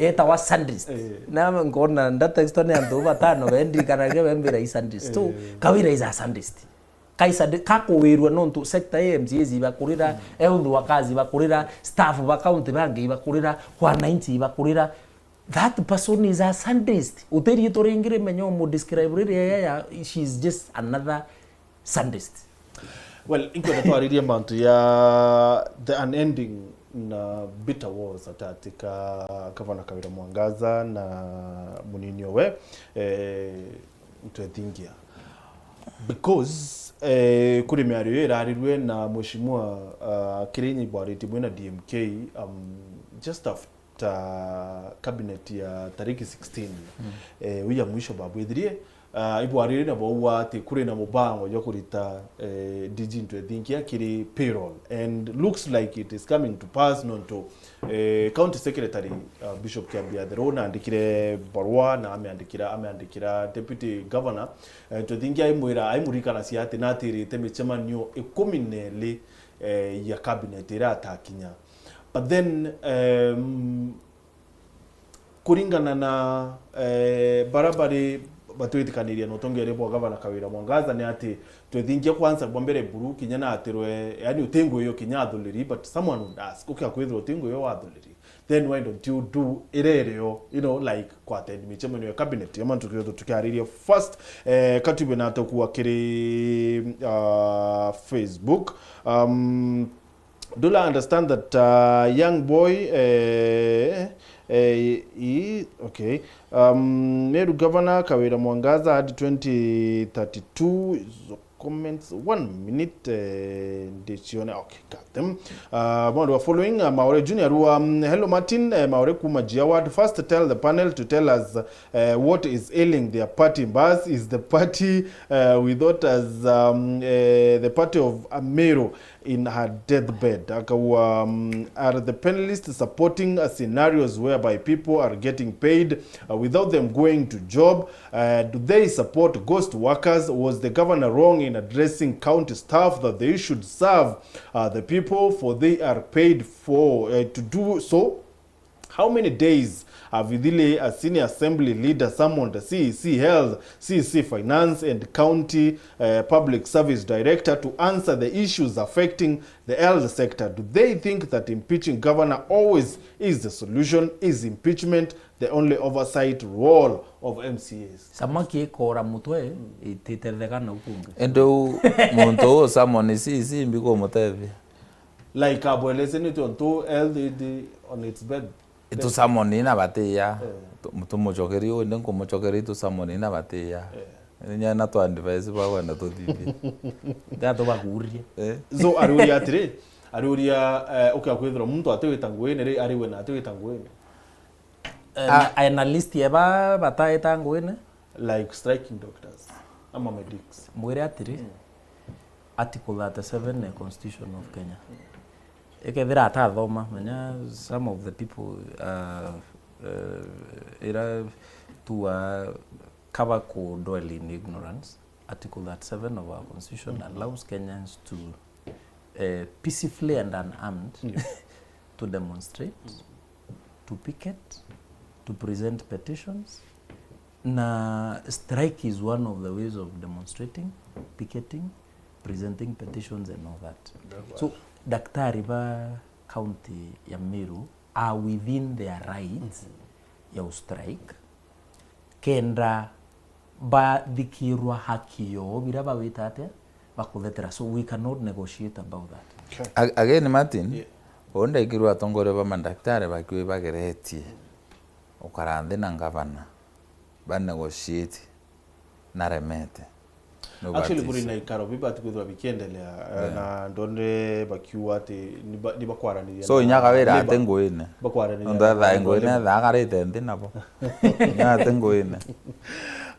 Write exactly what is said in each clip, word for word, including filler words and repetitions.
Etawa Sandist. Eh. Na nkona ndatextwa ni antu batano bendirikanagia bembira i Sandist. So, eh, Kawira is a Sandist. Kai Sandi-, kakuwirua nontu sector ya M C As ibakurira, mm, health workers ibakurira, staff ba county bangi ibakurira, wananchi ibakurira. That person is a Sandist. Utiriitwa ringi rimenya umudescribe riria ya, ya, she is just another Sandist. Well, inkwenda twaririe mantu ya the unending na bitter wars atati ka Gavana Kawira Mwangaza na munini owe, eh, Ntwethingia. Because, eh, kuri miario iyo irarirue na Mheshimiwa, ah, Kirinyi ibwaritie mwina D M K, um, just after ta cabinet ya tariki sixteen, mm, eh, wi ya mwisho babwithirie, ah, ibwarire na bauga ati kuri na mubango jwa kurita, eh, D G Ntwethingia kiri payroll, and looks like it is coming to pass nontu, eh, county secretary, ah, Bishop Kiambi Atheru naandikire barua na ameandikira, ameandikira deputy governor, eh, Ntwethingia aimwira, aimuririkanacia ati natirite micemanio ikumi na iri, eh, ya cabinet iria atakinya. But then, um, kuringana na, eh, bara bari batwitikaniria na utongeria bwa Gavana Kawira Mwangaza ni ati Ntwethingia kwanza bwa mbere buru kinya na atirwe, yani uti ngugi yo kinya athuriri, but someone would ask, ukia kwithirwa uti ngugi yo wa athuriri, then why don't you do iria irio, you know, like, kwa attend micemanio ya cabinet, ya mantu kiotho tukiariria first, eh, katube na atakua kiri, ah, Facebook. Um, Do I understand that, uh, young boy, eh, eh, he, okay. Um, Meru Governor Kawira Mwangaza had twenty thirty-two comments. One minute, eh, ndicione. Okay, got them. Uh, Mwandu wa following, uh, Maore Junior Rua, um, hello Martin, eh, Maore kuma Jia Ward. First, tell the panel to tell us, uh, what is ailing their party. Mbas is the party, uh, we thought as, um, uh, the party of Ameru in her deathbed. Akaua, um, are the panelists supporting, uh, scenarios whereby people are getting paid, uh, without them going to job? Uh, do they support ghost workers? Was the governor wrong in addressing county staff that they should serve, uh, the people for they are paid for, uh, to do so? How many days have Ithili, a senior assembly leader, summoned C E C Health, C E C Finance and County, uh, Public Service Director to answer the issues affecting the health sector? Do they think that impeaching governor always is the solution? Is impeachment the only oversight role of M C As? Samaki ikora mutwe, ititetheka nau kungi. Indi u muntu uu summon C E C mbi kumutethia. Like, abweleze ni tontu health aid on its bed. Itusamoni na batiya. Eh. Tu-, tumucokerie uu, indi nkumucokeria itusamoni na batiya. Eh. Inya na twa advice ba kwenda tuthithie. Nda tubakurie. Eh. So, ariuria atiri, ariuria, eh, ukia kwithirwa muntu atiwita nguine ri, ariwe na atiwita nguine? Eh, ah, na, ena list ya ba bataita nguine? Like striking doctors ama medics. Mwire atiri, mm, Article thirty-seven ya Constitution of Kenya. Ikethira atathoma, menya some of the people, uh, uh, ira tu a cover ku dwell in ignorance. Article thirty-seven of our Constitution, mm-hmm, allows Kenyans to, uh, peacefully and unarmed, yeah, to demonstrate, mm, to picket, to present petitions. Na strike is one of the ways of demonstrating, picketing, presenting petitions and all that. That's right. So, daktari ba county ya Meru are within their rights, mm-hmm, ya u strike, kenda bathikirwa haki yoo, bira bawita atia, bakuthetera. So, we cannot negotiate about that. Okay. A-, again, Martin, yeah, uu ndaigirwe atongoria ba madaktari bakiuga ibageretie ukara nthi na ngavana, ba negotiate, naremete. No. Actually, batisi, kuri na ikaro biu bati kwithirwa bikiendelea, eh, yeah, na ndonire bakiuga ati ni ba-, ni bakwaraniria. So, na inya Kawira ati nguine. Bakwaraniria. Nontu na ethaa nguine, ethaa akarite nthi nabo. Inya ati nguine.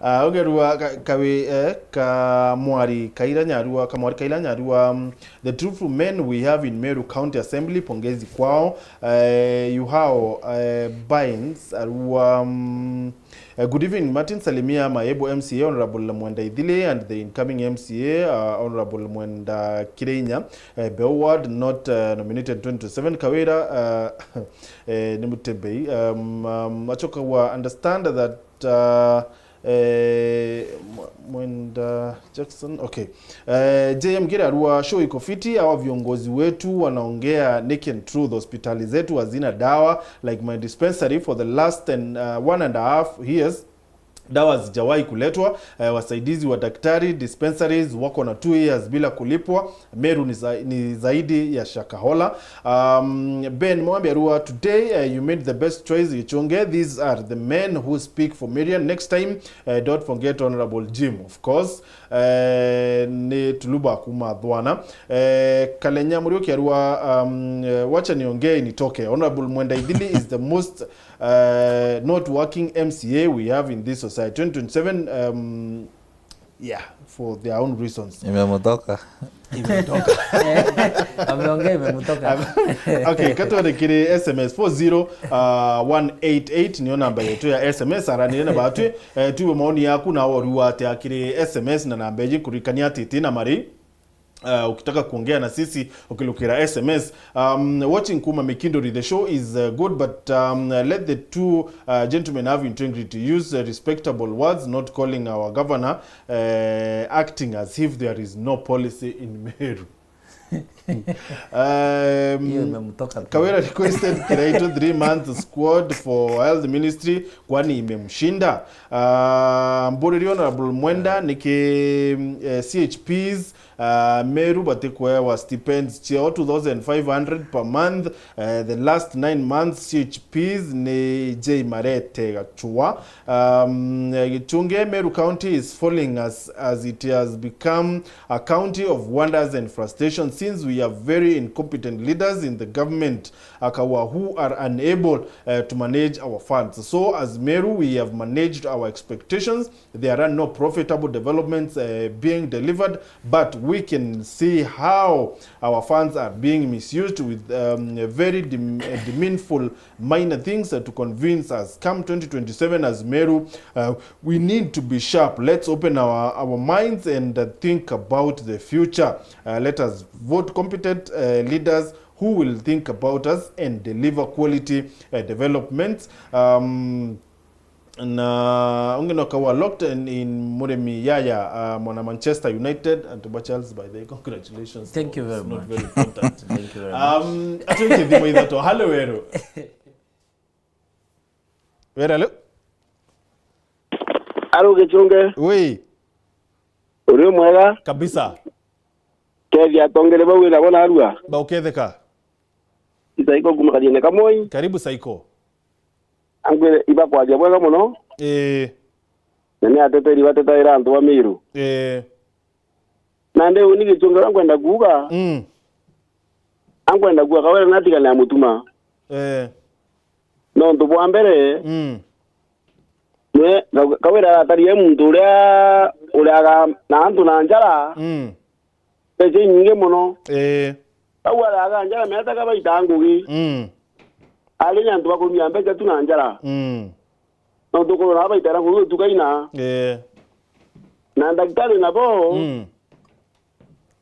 Ah, ugerua ka-, kawi, eh, Kamwari Kaira Nyarua, Kamwari Kaira Nyarua, um, the truthful men we have in Meru County Assembly, pongezi kwao. Eh, Yuhao, eh, Bynes, arua, um, eh, good evening, Martin. Salimia my able M C A, Honorable Mwenda Ithili, and the incoming M C A, uh, Honorable Mwenda Kireinya, eh, Beu Ward, not, uh, nominated twenty twenty-seven. Kawira, uh, eh, ni Mutebei. Um, um, achoka wa understand that, uh, eh, Mw-, Mwenda Jackson, okay. Eh, J M Gira arua, show iko fiti, hawa viongozi wetu wanaongea naked truth. Hospitali zetu hazina dawa, like my dispensary for the last and, uh, one and a half years, dawa zijawahi kuletwa. Eh, wasaidizi wa daktari, dispensaries wako na two years bila kulipwa. Meru ni, za, ni zaidi ya Shakahola. Um, Ben Mwambi arua, today, uh, you made the best choice, Gichunge. These are the men who speak for Marian. Next time, uh, don't forget Honorable Jim, of course. Uh, ni Tuluba kuma Thwana. Uh, Kalenya Muriuki arua, um, uh, wacha niongee nitoke. Honorable Mwenda Idhili is the most, uh, not working M C A we have in this society. Twenty twenty-seven, um, yeah, for their own reasons. Imemutoka. Imetoka. Ameongea, imemutoka. Okay, katwende kiri S M S four zero one eight eight, niyo namba yetu ya S M S. Aranire na batwi, eh, tuwe maoni yaku na wori wate akiri S M S na namba iji, kurikania ati iti na mari. Uh, ukitaka kuongea na sisi, ukilukira S M S. Um, watching kuma Mikindori, the show is, uh, good, but, um, let the two, uh, gentlemen have integrity. Use, uh, respectable words, not calling our governor, uh, acting as if there is no policy in Meru. Um, Hiyo imemtoka pia. Kawira requested Kiraitu three month squad for health ministry, kwani imemshinda. Uh, Mburiri Honorable Mwenda, niki, eh, C H Ps, uh, Meru batikwewa stipends ciao two thousand five hundred per month. Uh, the last nine months, C H Ps ni J Marete Gachua. Um, Gichunge, Meru County is falling as, as it has become a county of wonders and frustration since we have very incompetent leaders in the government, akawa, who are unable, uh, to manage our funds. So as Meru, we have managed our expectations. There are no profitable developments, uh, being delivered, but we can see how our funds are being misused with, um, very dem-, uh, demeaningful minor things, uh, to convince us. Come twenty twenty-seven, as Meru, uh, we need to be sharp. Let's open our, our minds and, uh, think about the future. Uh, let us vote competent, uh, leaders who will think about us and deliver quality, uh, developments. Um, na ungi no kawa locked in, in Murimi Yaya, uh, mwana Manchester United, and to Charles, by the way, congratulations. Thank you very much. It's not very important. Thank you very much. Um, atwike thimo ithatũ. Halo, Weru. Weru, halo? Aro Gichunge. Ui. Uri mwega? Kabisa. Kethi atongere bau wina bona arua. Bauketheka. Isaiko kuma Kariene Kamoi. Karibu Saiko. Angwire ibakwaria bwega muno. Ii. Na ni ateteri batetaira antu ba Miru. Ii. Na ndi uni Gichunge uria nkwenda kuuga. Mm. Ankwenda kuuga Kawira natigane na Mutuma. Ii. Nontu bwa mbere, mm, nwe Ka-, Kawira aratarie muntu uria uriaga na antu na njara, mm, mbeca inyingi muno. Ii. Bau ariaga njara meetaga baita ngugi. Mm. Ari ni antu bakurumia mbeca tu na njara. Mm. Nontu kurona baitera ngugi utukaina. Ii. Na ndagitari nabo, mm,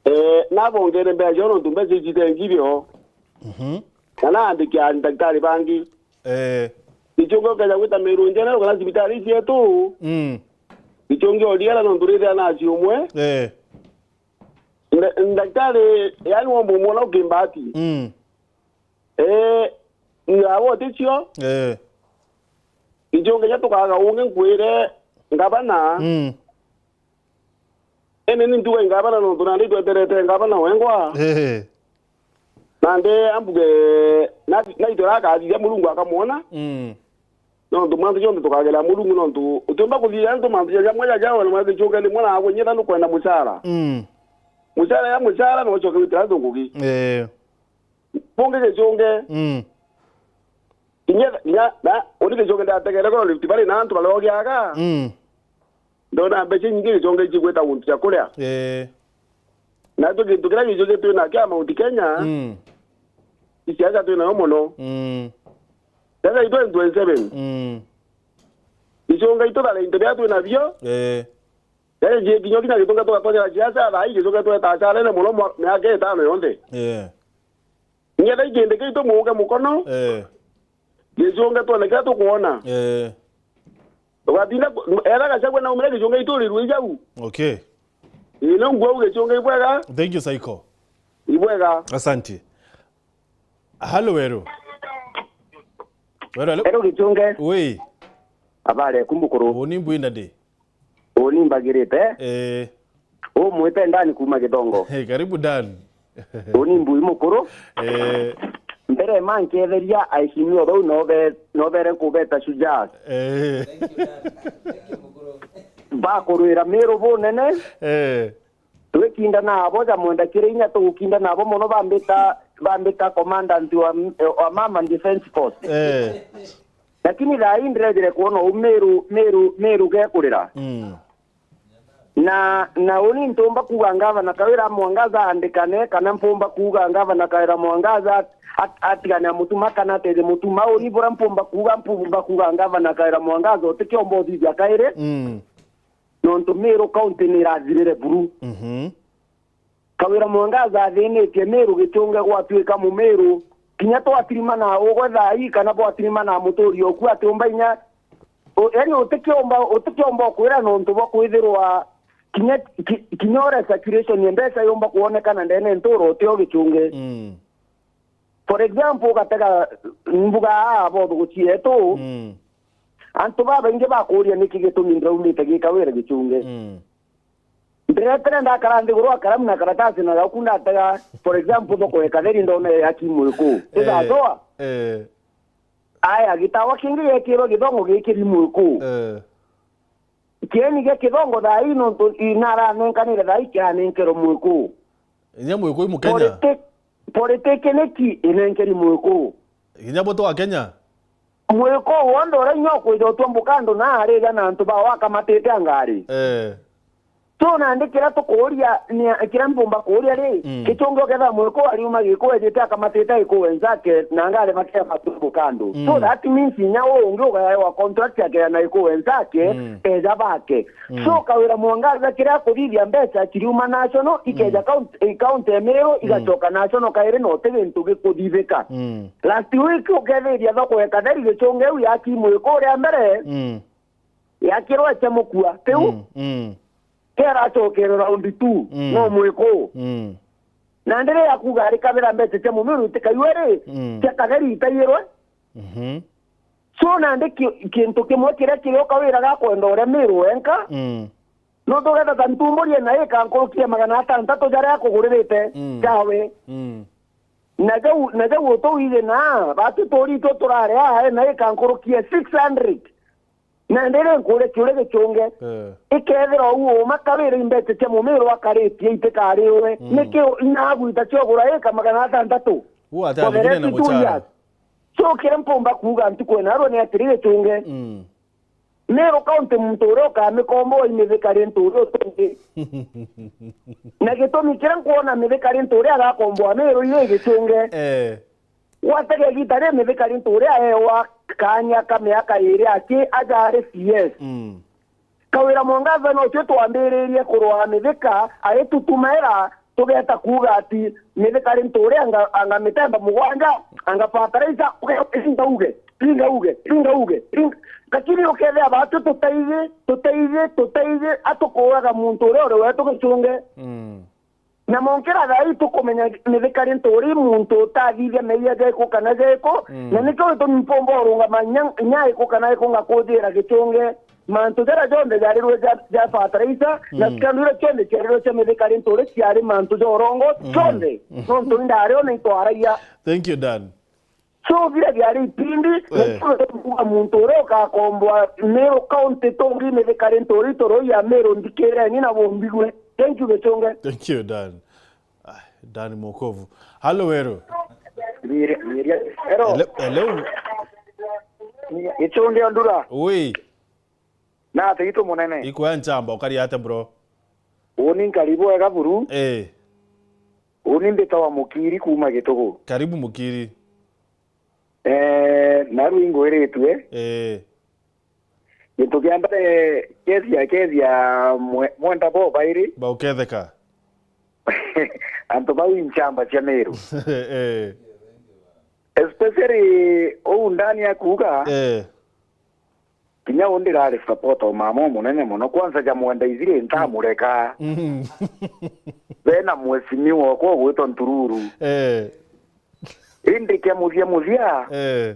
eh, nabongere mbeca cio nontu mbeca ici itengi bio. Mhm. Na naandikia ndagitari bangi. Eh. Ichungi ukeja gwita Meru General kana cibitari ici cietu. Mm. Ichungi odiara nontu rithia naci umwe. Eh. Nda-, ndagitari, yani, womba umwona ukimbati. Mm. Eh, ndawa uticio. Eh. Ichungi ja tukaga ungi nkwire ngavana. Mm. Ene ni ntuga ingabana nontu nandi tweterete ngabana wengwa. Ehe. Nandi ambuge na, naitwe akathithia Murungu akamwona. Mm. Nontu mantu jonthe tukagera Murungu nontu utiumba kuthithia antu mantu jaria mwe jaja ona mwe Gichunge ni mwana agwe nyetha nukwenda mucara. Mm. Mucara ya mucara no ucoke witira antu ngugi. Eh. Bungi Gichunge. Mm. Kinya, kinya, na, uni Gichunge ndategere koro Rift Valley na antu barogiaga. Mm. Ndona mbeca inyingi Gichunge icigwita guntu cia kuria. Eh. Na tu gintu kiria Gichunge twina kia Mount Kenya, Mm. isiasa twinayo mono. Mm. Siasa itwenty twenty-seven. Mm. Gichunge itutharia into biria twinabio. Eh. Yaani, nji-, kinya, kinya Gichunge tugatonyera siasa, thaa ii Gichunge tweta acharene mono mwa-, miaka itano yonthe. Eh. Ngetha ikindi kiu tumuunge mukono, Eh. Gichunge twone kiria tukwona. Eh. Ugatinda ku-, era Gachagua naumire Gichunge iturirwe ijau. Okay. Ii, ni nguo Gichunge ibwega. Thank you, Saiko. Ibwega. Asante. Halo, Weru. Weru, halo. Ero Gichunge. Wi. Habari eku mukuru. Uni mbwina ndi. Uni mbagirite. Eh. Umwite Dan kuuma Githongo. Hey, karibu Dan. Uni mbui mukuru. Eh. Mbere ma nkeetheria aheshimiwa bau nobe-, nobere nkubeta shujaa. Eh. Bakurwira Miru bunene. Eh. Twikinda nabo ja mwenda kiri inya tugukinda nabo mono bambita, bambita commandant wa, wa Mama Defense Force. Eh. Lakini thaa ii ndirejire kwona u Miru, Miru, Miru gekurira. Mm. Na, na uni ntumba kuuga ngavana Kawira Mwangaza andikane, kana mpumba kuuga ngavana Kawira Mwangaza at-, at-, atigane na Mutuma kana ateethie Mutuma. Uni bura mpumba kuuga, mpumba kuuga ngavana Kawira Mwangaza utikiomba uthithia kairi. Mm. Nontu Miru County ni irathirire buru. Mhm. Kawira Mwangaza athinitie Miru Gichunge gwatuika Mumiru. Kinya twatirimana ugwe thaa ii kana bwatirimana muturi oku atiumba inya. U-, yaani utikiomba, utikiomba ukwira nontu bwa kwithirwa kinya, ki-, kinya ore circulation ya mbeca yumba kwonekana ndene nturo utio Gichunge. Mm. For example, ugatega mbuga aa botho gucietu. Mm. Antu babaingi bakuria niki gitumi ndiraumite gi Kawira Gichunge. Mm. Ndiretire ndakara nthiguru wa karamu na karatasi na gauku ndatega, for example, thoko ya Katheri ndona ya Kimwiku. Eh, Ithathoa. Eh. Aya, gitawa kingi gekirwe Githongo gikiri Mwiku. Eh. Kieni gia Kithongo thaa ii nontu inaranenkanire thaa ii kiranenkerwe Mwiku. Inya Mwiku i Mukenya. Politi-, politiki niki inenkeri Mwiku? Inya bo twa Kenya. Mwiku wonthe uria inya ukwija utua mbukandu na ariria na antu bao akamatite a ngari. Eh. So nandi kiria tukuuria ni, kiria mpumba kuuria ri, Mm. Gichunge ukethira Mwiku ariuma Giku ejite akamatite Giku wenzake na ngari makia matua mbukandu. So Mm. that means inya uu ungi ugaewa contract akeja na Giku wenzake, Mm. eja bake. Mm. So Kawira Mwangaza kiria akuthithia mbeca kiriuma national, ikeja Mm. county, county ya Meru, Mm. igacoka national kairi na uti gintu gikuthithika. Mm. Last week ukethiria thoko ya Katheri Gichunge iu yaki Mwiku uria mbere, Mm. yakirwa cia mukua. Tiu? Mm, mm. Keracokerwe round two, Mm. no Mwiku. Mm. Na ndiri ya kuuga ari kabira mbeca cia Mumiru itikaiwe ri, Mm. cia Katheri itaiyirwe. Mhm. So nandi ki-, kintu kimwe kiria kirio Kawira gakwenda uria Miru wenka, Mm. nontu ugetha ta ntumburie na ika nkuruki ya magana atantatu jaria akuguririte Mm. jawe. Mm. Na jau, na jau utuwire na, batu turi itwe turare aa, na ika nkuruki ya six hundred. Na ndiri nkuria kiuria Gichunge, Eh. ikethira uu uma Kawira imbeca cia Mumiru akaritie itikariwe, Mm. niki inagwita ciogura ika magana atantatu? Uu ati for the aligirie na rest two muchara. Years? So kiria mpumba kuuga ntuku ina arua ni atiri Gichunge. Mm. Meru County muntu uria ukamikomboa i Mithika Linturi utungi. Na gitumi kiria nkwona Mithika Linturi agakomboa Meru ii Gichunge. Eh. Gwatega igita ria Mithika Linturi aewa kanya ka miaka iri aki aja ari C S. Mm. Kawira Mwangaza no twe twambiririe kurwaa Mithika, agitutumaira, tugeta kuuga ati Mithika Linturi anga, anga mitemba mugwanja, anga fertilizer, uge, inga uge, inga uge, inga uge, inga. Lakini ukethia batu tutaigi, tutaigi, tutaigi, atukuuraga muntu uria uri wetu Gichunge. Mm. Na monkira thaa ii tukumenya Mithika Linturi muntu utathithia meeyia jaiku kana jaiku, Mm. na nikio gitumi mpumba urungama nya, nya iku kana iku ngakuthira Gichunge. Mantu jaria jonthe jarirwe ja, ja fertilizer, na Mm. cikandu iria cionthe ciarirwe cia Mithika Linturi ciari mantu ja urongo Mm. jonthe. Mm. Nontu indario na itwaragia. Thank you, Dan. So, bira biari ipindi, Eh. na kuuga muntu uria ugakomboa Meru County tungi Mithika Linturi toro ya Meru, nthikireni na bumbigue. Thank you, Gichunge. Thank you, Dan. Ah, Dan Mwokovu. Halo, Weru. Miria, miria. Hello. Hello, hello. Gichunge Ondura. Ui. Na ate itu munene. Ikwea nchamba, ukari ate bro? Uni nkari bwega buru. Eh. Uni mbitawa Mukiri kuuma Gitugu. Karibu Mukiri. Eh, naru ingwiritue. Eh. Gintu kia mbere, kethia, kethia mwe-, mwenda bo bairi. Bauketheka. Antu bau i nchamba cia Meru. Eh. Especially uu ndani akuuga, eh, kinya uu ndirari support o mama umunene mono. Kwanza ja mwenda ithiri ntamureka. Mm. Bena mwesimiwa okwa ugwitwa Ntururu. Eh. Indi kia muthia muthia, eh,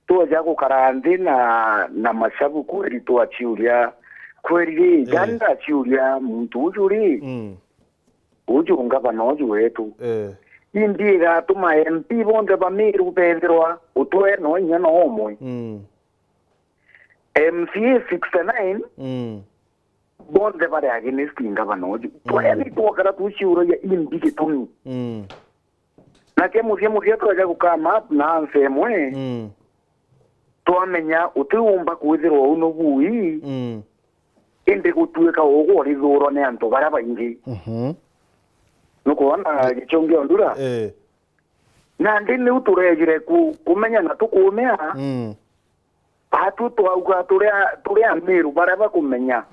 twoja gukara nthi na, na macabu kweri twaciuria, kweri ri, eh, ja ndaciuria muntu uju ri, mm, uju ngavana uju wetu. Eh. Indi igatuma M P bonthe ba Meru bethirwa utwe no inya no umwe. Mm. M C A sixty-nine, mm, bonthe bari against ngavana uju. Mm. Twaya ni twokara tuciuragia indi gitumi. Mm. Nake muthia muthia twaja gukama up na ansa imwe, mm, twamenya utiumba kwithirwa uu nubui, mm, indi gutuika ugwe urithurwa ni antu baria baingi. Mhm. Nukwona gichungi ondura? Eh. Nandi niu turejire ku-, kumenya na tukumea. Mm. Atu twauga turi a-, turi Amiru baria bakumenya,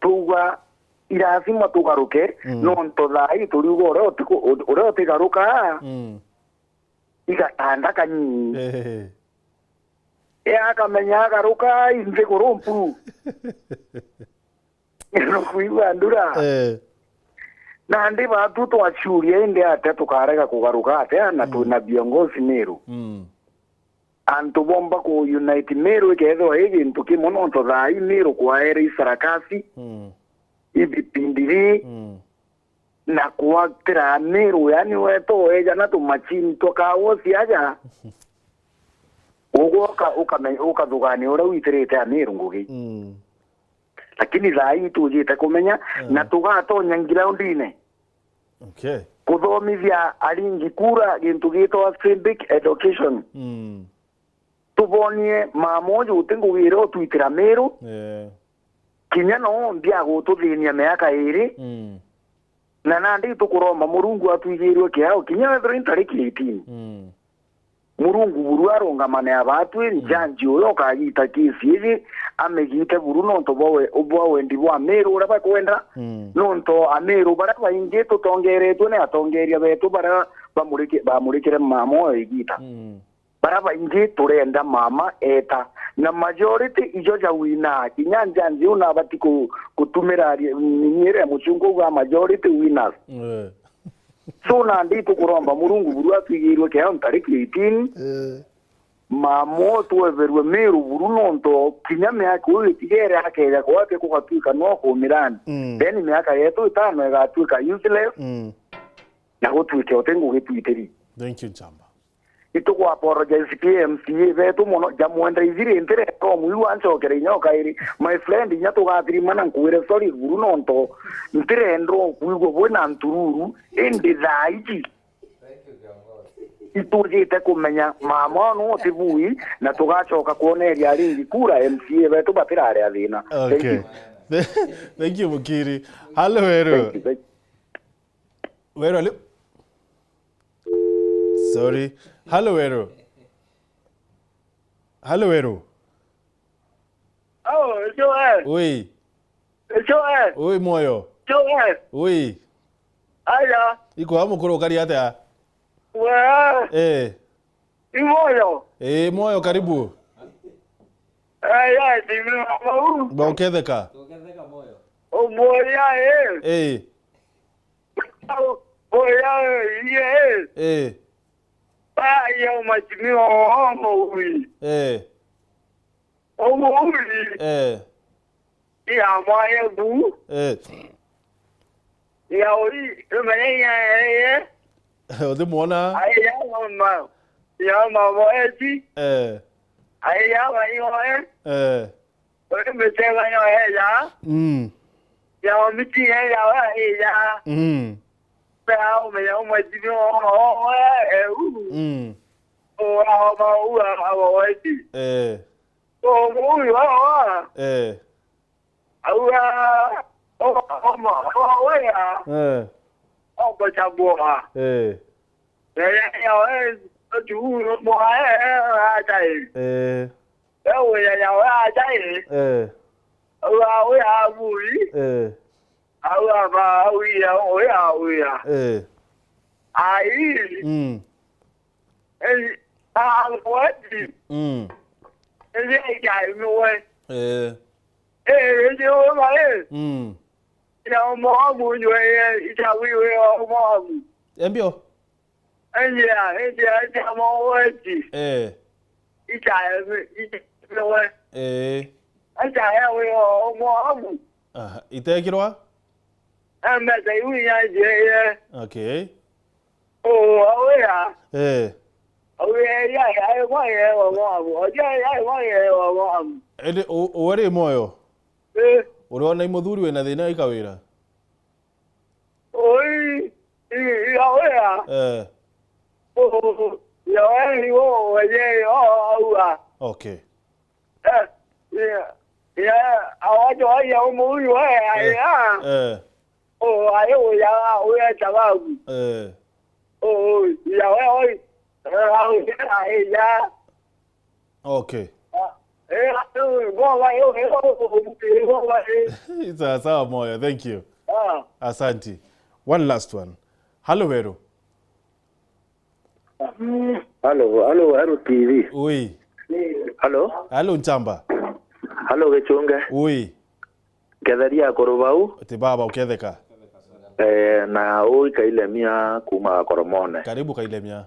twauga i lazima tugaruke, mm, nontu thaa ii turiuga uria utiku-, uria utigaruka, mm, igatanda kanyinyi. Eh. E akamenya agaruka i nthiguru mpuru. Nukwigua ndura? Eh. Nandi batu twaciuria indi atia tukarega kugaruka atia na, mm, twina viongozi Miru? Mm. Antu bomba ku unite Miru ikethirwa i gintu kimwe, nontu thaa ii Miru kwaere i sarakasi, mm, i vipindi ri, mm, na kwatira Miru, yani weto eja na tumachini twa kawosi aja. Ugwe uka-, ukame-, ukathugania uria witirite Amiru ngugi. Mm. Lakini thaa ii tujite kumenya, mm, na tugatonya ngiraundine. Okay. Kuthomithia aringi kura gintu gitwa civic education. Mm. Tubonie mama uju uti ngugi iria utwitira Miru. Eh. Kinya no mbi agututhinia miaka iri. Mm. Na nandi tukuromba Murungu atwigirwe kiao kinya wethirwa i ntariki eighteen. Mm. Murungu buru arungamane abatwi, mm, njanji uria ukagita kesi iji, amigite buru nontu bwa we-, bwa wendi bwa Miru uria bakwenda, mm, nontu Amiru baria baingi tutongeretwe ni atongeria betu baria bamuriki-, bamurikire mama uyo igita. Mm. Baria baingi turenda mama eta. Na majority ijo ja wina, kinya njanji una abati ku-, kutumira ari-, nini iria muchungu uga majority winners. Eh. So, nandi tukuromba Murungu buru atwigirwe kiao ntariki eighteen. Eh. Mamo tweberwe Miru buru nontu kinya miaka uyu itigere akeja kwake kugatwika no kumirani. Mm. Then miaka yetu itano igatwika useless. Mm. Na gutwike uti ngugi twitiri. Thank you, Nchamba. Itugu apologize ki M C A betu mono, jamwenda ithiri ntirenda omwiu anchokere inya okairi. My friend, inya tugathirima na nkwire sorry buru nontu ntirenda okwigua bwina ntururu, indi thaa iji itujite kumenya mama nu utibui, na tugachoka kwoneria aringi kura M C A betu batirari a thina. Thank you. Okay. Thank you, Mukiri. Hello, Weru. Thank you, thank you. Weru, hello. Sorry. Hello, Weru. Hello, Weru. Oh, Joel. Ui. Joel. Ui, moyo. Joel. Ui. Aya. Iko hamu kuru kari atia? Wea. Eh. I moyo. Eh, moyo, karibu. Aya, ni mama huu. Boketheka. Omoya, eh. Eh. Oya, eh, eh. Eh. Ba, ya, umachimi, oh, oh, mowi. Eh. Omowi. Eh. Ya, mwaye bu. Eh. Ya, ori, umenya ya, eh, eh. Uthimwona? Ai, ya, mama. Ya, mama, eti. Eh. Ai, ya, ba, yo, eh. Eh. Uri miteganyo eya. Mm. Ya omiti eya wa eya. Mm. Ya umenya umwetini o, o, o, e, u. Mm. O, a, o, ma, u, a, a, o, eti. Eh. O, u, wa, wa. Eh. Aua, o, o, ma, o, wea, eh, o, bacabua. Eh. Yaya, yaya, eh, tu, mwa, eh, atai. Eh. Ewe, yaya, we, atai. Eh. Aua, we, abui. Eh. Aua, ba, aui, ya, we, auya. Eh. Ai. Mm. Eh, ah, what? Mm. Eh, yeah, yeah, no way. Eh. Eh, eh, oh, my, eh. Mm. Ya, Moabu, you, eh, it's a we, we, oh, Moabu. Embio? Eh, yeah, eh, yeah, it's a Moabu. Eh. It's a, it's a, no way. Eh. It's a, eh, we, oh, Moabu. Aha, itekirwa? Embeta iu inya njie, eh. Okay. Oo, awe ya. Eh. Awe ya, ya, ya, mwa ye wa mwabu. Aja ya, mwa ye wa mwabu. Ende, u-, uwe ri moyo? Eh. Uriona i muthuri wina thina i kawira? Oi, i, i, awe ya. Eh. Oo, ya, we ni wo, ye, o, aua. Okay. Eh, yeah, yeah, awacho haya umuyu, eh, eh, ya. Eh. Oh, ayo ya, uya sababu. Eh. Oh, ya, we, oi. Eh, au, eh, ya. Okay. Ah, eh, ayo, baba, yo, eh, oh, oh, oh, baba, eh. Sawa sawa, moyo. Thank you. Ah. Asanti. One last one. Hello, Weru. Halo, halo, halo, T V. Ui. Halo? Halo, Nchamba. Halo, Gichunge. Ui. Ketheria akuru bau. Ati baba uketheka. Eh, na ui Kailemia kuma Koromone. Karibu Kailemia.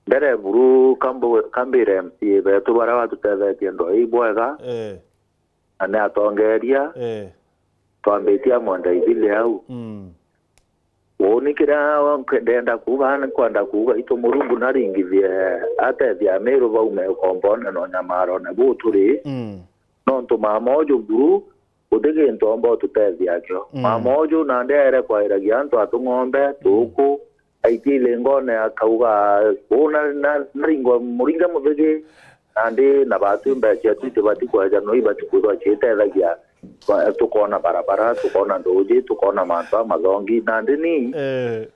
Mbere buru kambu-, kambire M C A betu baria batutethetie ndo ii bwega. Eh. Na ni atongeria. Eh. Twambitie amwe ndaithile au. Mm. Uuni kiria ndenda kuuga, ni kwenda kuuga itu Murungu naringithie atethia Amiru baume ukombone na unyamarone buu turi. Mm. Nontu mama uju buru, guti gintu omba ututethia akio. Mm. Mama uju nandi aere kwairagia antu atu ng'ombe, tuku, aitia ilingone akauga, uu na, na, naringwa muringa muthigi, nandi na batu mbeca tu itibati kweja no ibati kwithwa ciitethagia ba-, tukona barabara, tukona nduji, tukona mantu a mathongi, nandi ni, eh,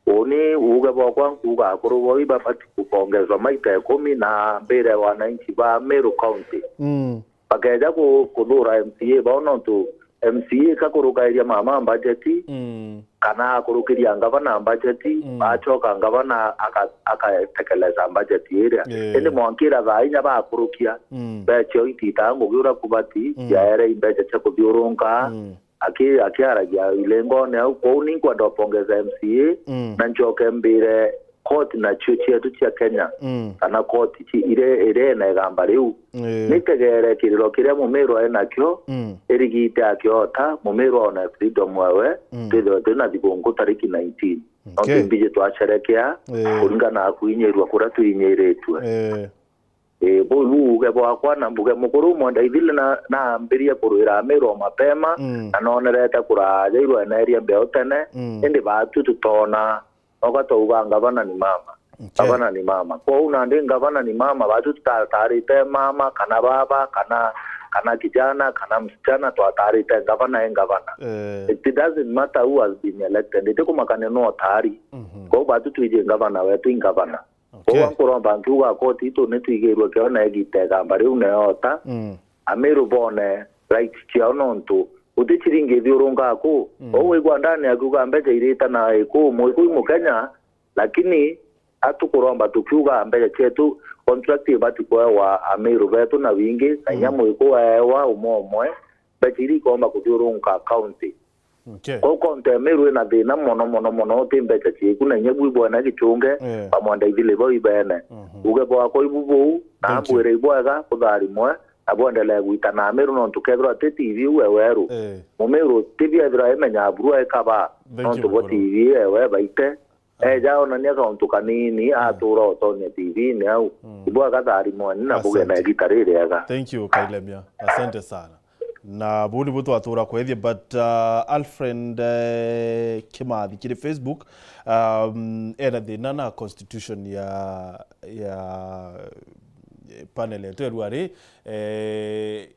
uni uuge bwakwa nkuuga akuru boi babati kupongezwa maita ikumi na mbire wananchi ba Meru County. Mm. Bakeja ku-, kuthura M C A bao nontu M C A kakurukairia mama mbajeti, mm, kana akurukiria ngavana mbajeti, mm, bachoka ngavana aka-, akatekeleza mbajeti iria. Eh. Indi mwankira thaa inya bakurukia, mm, mbeca ititaa ngugi uria kubati, mm, ciaere i mbeca cia kuthiurunka, mm, aki-, akiaragia ilingone au. Kwou ni nkwenda upongeza M C A, mm, na nchoke mbire koti nacio cietu cia Kenya, mm, kana koti ci-, ire-, iria ina igamba riu, eh, nitegere kiriro kiria Mumiru ai nakio, mm, irigite akiota, Mumiru one freedom wewe, mm, twithirwe twina thigunku tariki nineteen. Okay. Nontu mbiji twacerekea, eh, kuringana na kuinyirua kuria twinyiritue. Eh. Ii, buu uuge bwakwa na mbuge mukuru umwe ndaithile na, naambirie kurwira Amiru o mapema, mm, na nonerete kuraaja irwenerie mbeo tene, mm, indi baatu tutoona. Noka twauga ngavana ni mama. Okay. Ngavana ni mama. Kwou nandi ngavana ni mama, baatu tutataarite mama, kana baba, kana, kana kijana, kana msichana, twataarite ngavana e ngavana. Eh. It doesn't matter who has been elected. Itikumaka ni nuu utaari. Mhm. Kwou baatu twiji ngavana wetu i ngavana. Okay. Kwou nkuromba nkiuga koti itu ni twigirwe kio na igita igamba riu na yota. Mm. Amiru bone right ciao nontu guti ciringi ithiurungaa kuu. Mm. Kwou wigua ndani akiuga mbeca irita na ikuu, Mukui Mukenya, lakini atukuromba tukiuga mbeca cietu, contract ibati kuewa Amiru betu na wingi, na inya, mm, Mukui aewa umwe umwe, mbeca iria ikoomba kuthiurunka county. Okay. Kwou county ya Meru ina thina mono, mono, mono, uti mbeca cieku, na inya bwi bwene Gichunge, eh, bamwenda ithili bau ibene. Mhm. Uge bwakwa ibu buu, na, thank you, ambwire ibwega, butharimwe, na bwendelee gwitana Meru, nontu kethirwa ti T V u e weru. Eh. Mumiru ti biethirwa imenya buru ekaba, thank you, nontu bwa mukuru. T V ewe baite. Eja onania kauntu kanini, mm, atura utonya T V-ini au. Mm. Ibwa gatharimweni na buge na, asante, igita ririega. Thank you, Kailemia. Asante sana. Na buu nibu twatura kwethia, but, uh, Alfred, eh, Kimathi kiri Facebook, um, ena thina na constitution ya, ya, eh, panel yetu ya ruari, eh,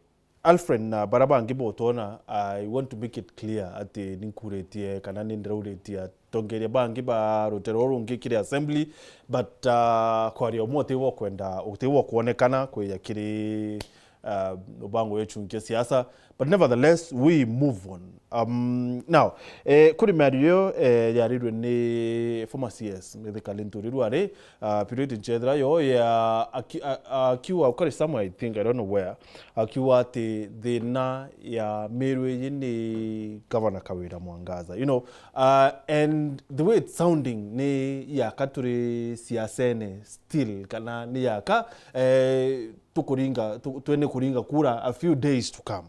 Alfred na bara bangi botwona, I want to make it clear ati ni nkuritie kana ni ndirauritie atongeria bangi ba rutere ruru rungi kiri assembly, but, uh, kwaria umwe uti wa kwenda, uti wa kwonekana kwija kiri, uh, mubango ya chunkia siasa, but nevertheless we move on. Um, now, eh, kuri miario iyo, eh, yarirwe ni former C S Mithika Linturi Rware, uh, period nchethira yo ya aki-, a-, akiuga ukari somewhere, I think, I don't know where, akiuga ati thina ya Meru iji ni Governor Kawira Mwangaza, you know, uh, and the way it's sounding ni yaka turi siasene still, kana ni yaka, eh, tukuringa, tu-, twene kuringa kura a few days to come.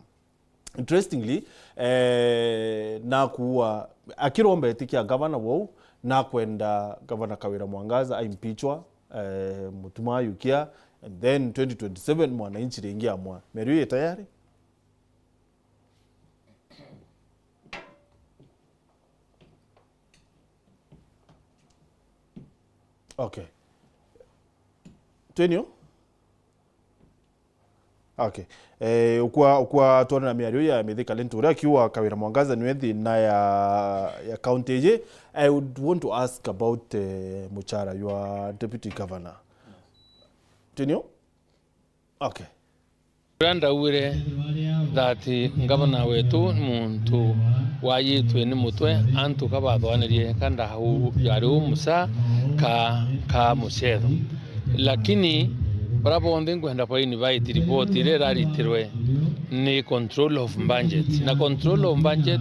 Interestingly, eh, nakuua akiromba itikia gavana wou, nakwenda gavana Kawira Mwangaza aimpichwa, eh, mutuma ayukia, and then twenty twenty-seven mwananchi ringi amwa. Meru ii tayari? Okay. Twenio? Okay. Eh, ukwa, ukwa twona na miario ya Mithika Linturi akiuga Kawira Mwangaza niwe thina ya, ya county iji. I would want to ask about, eh, muchara your deputy governor. Twenio? Okay. Uria ndaugire that ngavana wetu ni muntu wayitwe ni mutwe, antu kabathwanirie ka ndau yari u musa ka, ka mucetho. Lakini bara bonthe nkwenda ba invite report iria iraritirwe ni control of budget. Na control of budget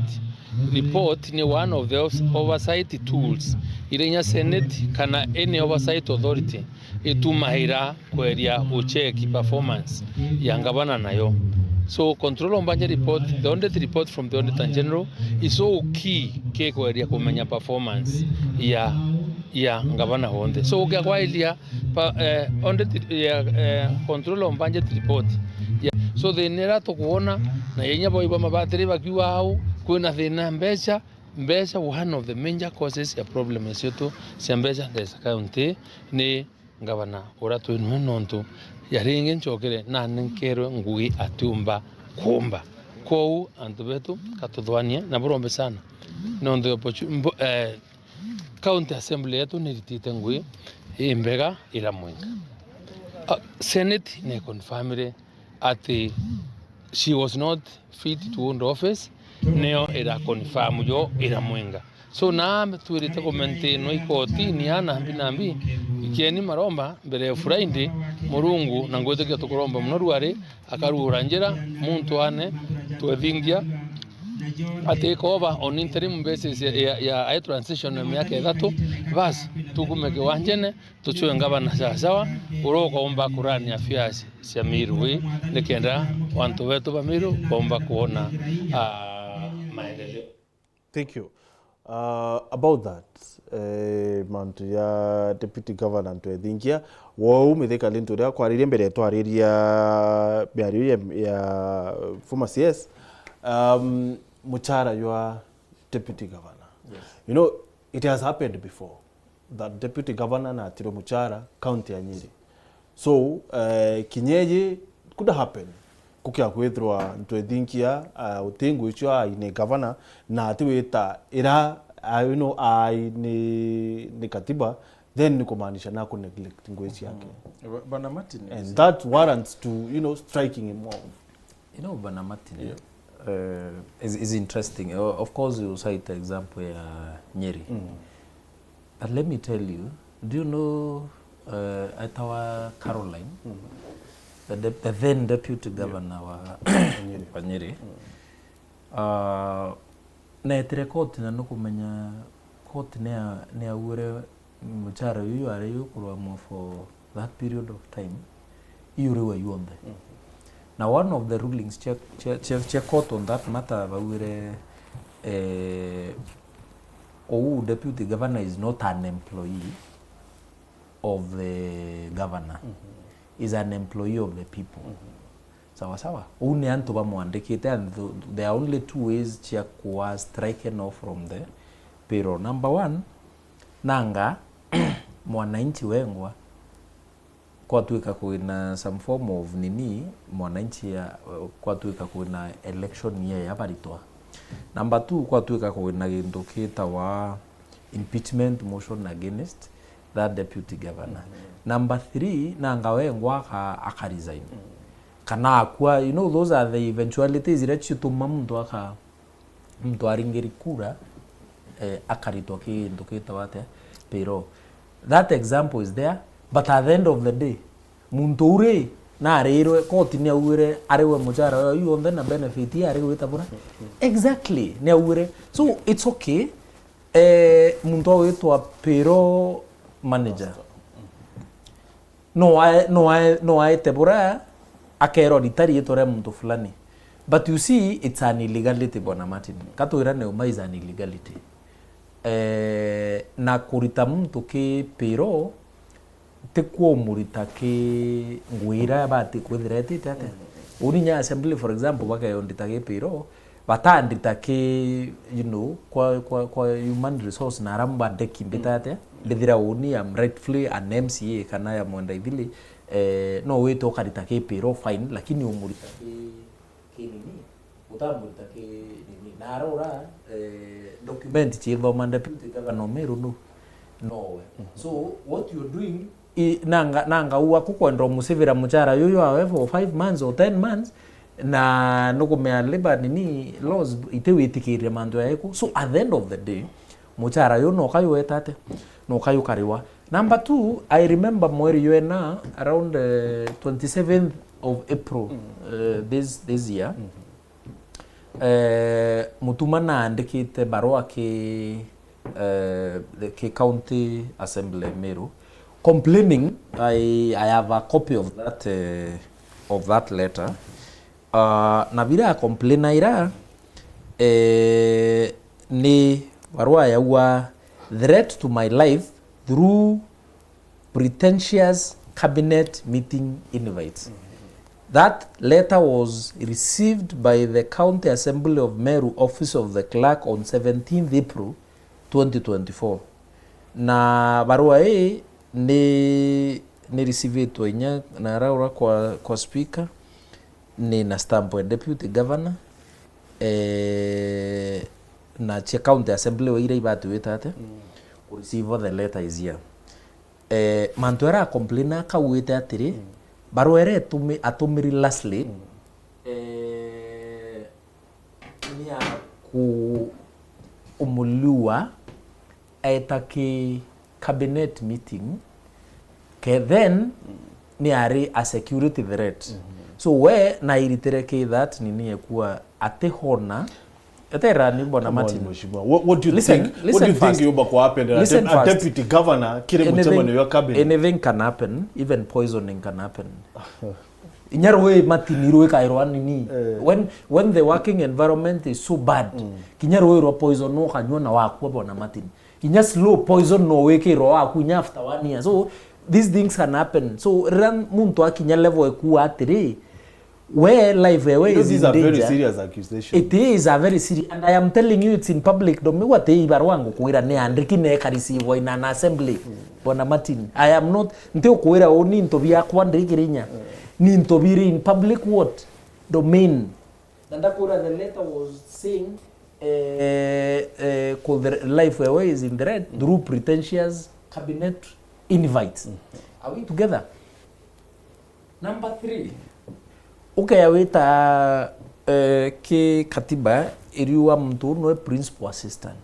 report ni one of the os-, oversight tools iria inya Senate kana any oversight authority itumaira kweria gucheki performance ya ngavana nayo. So control of budget report, the audit report from the Auditor General is so key ki kweria kumenya performance ya, ya ngavana wonthe. So ukia kwairia pa, eh, audit ya, eh, control of budget report. Ya, so thina iria tukwona na yenya boi ba mabatiri bakiuga au kwina thina mbeca, mbeca, one of the major causes ya problem cietu cia mbeca ndesa county ni ngavana uria twi nwe, nontu ya ringi ncokere nanenkerwe ngugi atiumba kuumba. Kwou antu betu katuthwanie na burombe sana, nontu opportu-, mbo-, eh, county assembly yetu niritite ngugi imbega ira mwinga. Ah, Senate ni confirmire ati she was not fit to hold office, nio ira confirm yo ira mwinga. So na twirite ku maintain ikotini ya nambi nambi, ikieni maromba mbere ya Friday, Murungu, na ngwitikia tukuromba muno ruari, akarugura njira, muntu ane twethingia ati ikoba on interim basis ya, ya, ya high transition ya miaka ithatu, bas, tukume kiwanjene, tuchwe ngavana sawasawa, uria ukaumba kurani affairs cia Meru ii, nikenda antu betu ba Meru baumba kuona, ah, maendeleo. Thank you. Uh, about that, eh, mantu ya deputy governor ntwethingia, wou Mithika Linturi akwaririe mbere twariria miario ya, ya former C S, um, muchara jwa deputy governor. Yes. You know, it has happened before that deputy governor natirwe muchara county ya Nyeri. So, eh, kinya iji could happen. Kukia kwithirwa ntwethinkia, eh, uti ngugi icio aine governor na ati wita ira, ah, you know, ai ni, ni katiba, then ni kumaanisha na ku neglect ngugi ciake. Mm. Ba-, Bwana Martin, and that warrants to, you know, striking him off. You know, Bwana Martin, yeah, eh, is, is interesting. O-, of course, you cite example ya Nyeri. Mm. But let me tell you, do you know, uh, etawa Caroline, mm, the dep-, the then deputy governor wa, wa Nyeri? Mm. Uh, netire koti na nukumenya koti nea-, neaugire muchara uyu ari ukurwamwa for that period of time, iu riu yonthe. Mhm. Na one of the rulings cia, cia, cia, cia court on that matter baugire, eh, ou deputy governor is not an employee of the governor. Mhm. Is an employee of the people. Mhm. Sawa sawa. Ou ni antu bamwandikite, and th-, there are only two ways cia kuwa striken off from the payroll. Number one, nanga mwananchi wengwa kwatuika kwina some form of nini, mwananchi ya, kwatuika kwina election ya, ya baritwa. Number two, kwatuika kwina gintu kitawa impeachment motion against that deputy governor. Number three, nanga wengwa aka, aka resign. Kana akua, you know, those are the eventualities iria cituma muntu aka, muntu aringiri kura, eh, akaritwa kintu kitawa atia? Payroll. That example is there, but at the end of the day, muntu uri narirwe koti ni augire ari we muchara uyu yonthe na benefit ari gwita bura. Exactly, ni augire. So, it's okay. Eh, muntu awitwa payroll manager. No ae-, no ae-, no aete bura, akerwa ritari itwa ria muntu fulani. But you see, it's an illegality, Bwana Martin. Katwira ni uma is an illegality. Eh, na kurita muntu ki payroll, ti kumurita ki ngui iria abati kwithira etite atia. Uni nya assembly, for example, bakeyondita ki payroll, batandita ki, you know, kwa, kwa, kwa human resource na aria mbandeki mbita atia, ndithira uni am rightfully an M C A kana ya Mwenda Ithili, eh, no wite ukarita ki payroll fine, lakini umurita ki, ki nini, utamurita ki nini. Na arora, eh, document ciithoma deputy governor Meru nu, nowe. So, what you're doing, I, nanga, nanga uu aku kwenda umucivira muchara yuyu awe for five months or ten months, na nukumea labor nini laws itiwitikiria mantu yaiku. So at the end of the day, muchara yu no kayueta ate? No kayukariwa. Number two, I remember mweri yena around, eh, twenty-seventh of April, eh, this, this year. Eh, Mutuma naandikite barua ki, eh, the, ki County Assembly Meru, complaining, I, I have a copy of that, eh, of that letter. Ah, na biria acomplainaira, eh, ni barua yaugwa, "Threat to my life through pretentious cabinet meeting invites." That letter was received by the County Assembly of Meru Office of the Clerk on seventeenth April twenty twenty-four. Na barua ii ni, ni receive-itwe inya na araura kwa, kwa speaker, ni na stamp ya deputy governor, eh, na cia County Assembly wa iria ibatuite ate ku receive the letter is here. Eh, mantu aria acomplaina akauite atiri, barua iria itumi-, atumiri lastly, eh, ni ya ku-, umulua aeta ki cabinet meeting, ke then ni ari a security threat. So we nairitire ki that nini ekua ati hona Eterani, Bwana Martin. Mheshimiwa, what, what do you think, what do you think yumba ku happen? A deputy governor kiri mucemanio ya cabinet. Anything can happen, even poisoning can happen. Inya rui Martin rui kairwa nini? Eh. When, when the working environment is so bad, kinya rui rwa poison no kanywa na wakua, Bwana Martin. Kinya slow poison no wikirwa waku kinya after one year. So these things can happen. So riria muntu akinya level ekua atiri, we life ewe is in danger. These are very serious accusations. It is a very serious, and I am telling you it's in public domain. Ati ibarua ngukwira ni andiki na eka receive in an assembly. Bwana Martin, I am not, nti ukwira uni into biakwa ndikirinya. Ni into biri in public what? Domain. Na ndakwira the letter was saying, eh, eh, ku the life ewe is in threat through pretentious cabinet invites. Are we together? Number three, ukeya wita, eh, ki katiba iriuga muntu uu nwe principal assistant.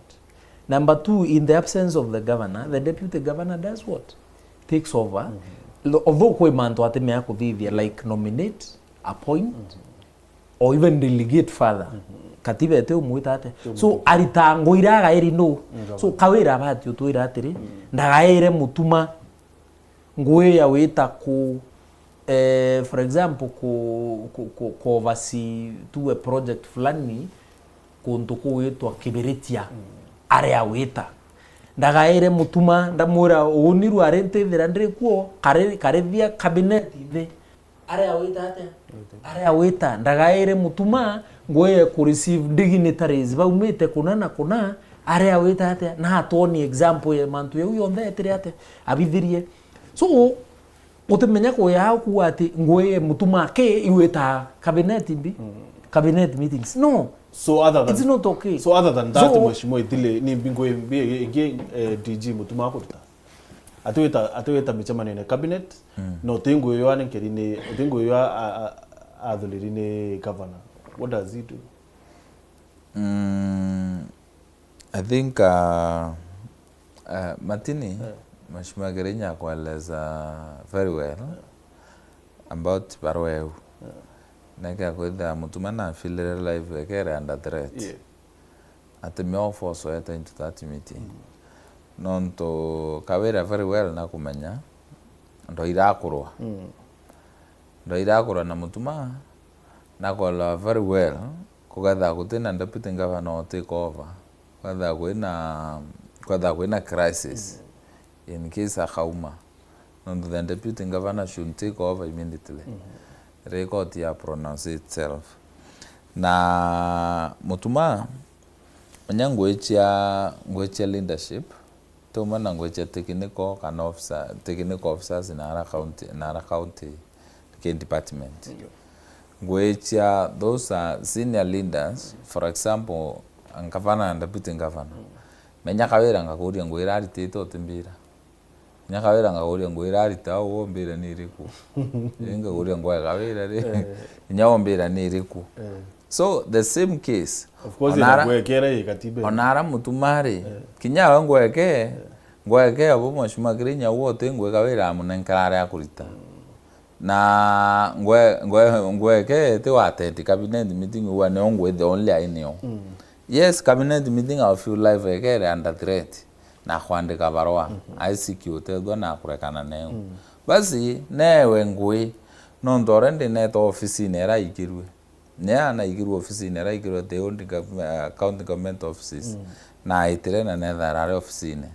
Number two, in the absence of the governor, the deputy governor does what? Takes over. Although kwi mantu atimea kuthithia, like nominate, appoint, or even delegate further. Katiba iti umwita ati. So, arita ngui iria agairi nu? So, kawira abati utwira atiri, ndagaire mutuma ngui ya wita ku, eh, for example, ku, ku, ku, ku oversee tuwe project fulani kuntu kugwitwa Kibiritia, aria wita. Ndagaire mutuma, ndamwira, uni rwari ntithira ndiri kuo, kari-, karithia cabinet nthi. Aria wita atia? Aria wita, ndagaire mutuma, ngweye ku receive dignitaries baumite kuna na kuna, aria wita atia? Na atwoni example ya mantu yau yonthe etire atia? Abithirie. So, Utimenya kuya kuga ati ngui ya Mutuma ki igwita cabinet mbi, cabinet meetings. No, So other than it's not okay. So other than that, So Mheshimiwa Ithili, ni mbi ngui mbi ingi, eh, D G Mutuma akuruta? Atiwita, atiwita micemanio ni cabinet, no ti ngui yo anenkeri ni, ti ngui yo a, a, a, athuriri ni governor. What does he do? Mm, I think, uh, uh, Martini, Mheshimiwa Kirinya akueleza very well about barua eu. Neke akwithira Mutuma na afilire life ekere under threat. Yeah. Ati me all force wete into that meeting. Nontu Kawira very well na kumenya ndo irakurwa. Ndo irakurwa na Mutuma, na kwelewa very well, kugetha gutina deputy governor o take over, kwetha kwina, kwetha kwina crisis, in case akauma. Nontu the deputy governor should take over immediately. Record ya pronounce itself. Na Mutuma, nya ngui cia, ngui cia leadership, tumwe na ngui cia technical kana officer, technical officers na ara county, na ara county ki department. Ngui cia those are senior leaders, for example, ngavana na deputy governor. Menya Kawira ngakuria ngui ira aritite utimbira. Kinya Kawira ngakuria ngui ira arita au, umbira ni iriku? Ii ngakuria ngui ya Kawira ri? Kinya umbira ni iriku? So, the same case. Of course, ona ara, ngwekere i katiba. Ona ara Mutuma ri, kinya we ngweke, ngweke abo Mheshimiwa Kirinya uo ti ngui Kawira amunenkera aria akurita. Na ngwe-, ngwe-, ngweke ti wa attend cabinet meeting uwa nio ngui the only ainio. Yes, cabinet meeting I feel life ekere under threat. Na kwandika barua, aisikia utethua na kurekana neu. Basi, newe ngui, nontu already neetwa ofisine ira aikirue. Ni anaigirue ofisine ira aikirue the old gov-, uh, county government offices. Na aitire na neetha arari ofisine.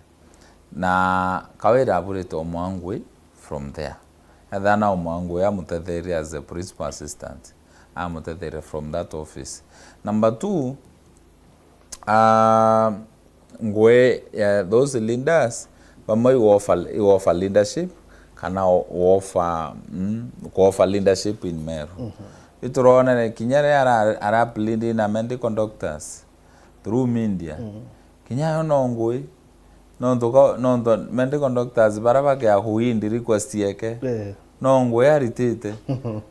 Na Kawira aburite umwe wa ngui from there. Ethana umwe wa ngui amutetherie as a principal assistant. Amutetherie from that office. Number two, Ah, ngui ya those leaders, bamwe igu offer, igu offer leadership, kana o-, offer, mm, ku offer leadership in Meru. Ituronere kinya ria ara, ara pleading na medical doctors through media. Kinya yo no ngui, nontu ka, nontu medical doctors bara bakia kuindi request yeke. Eh. No ngui aritite.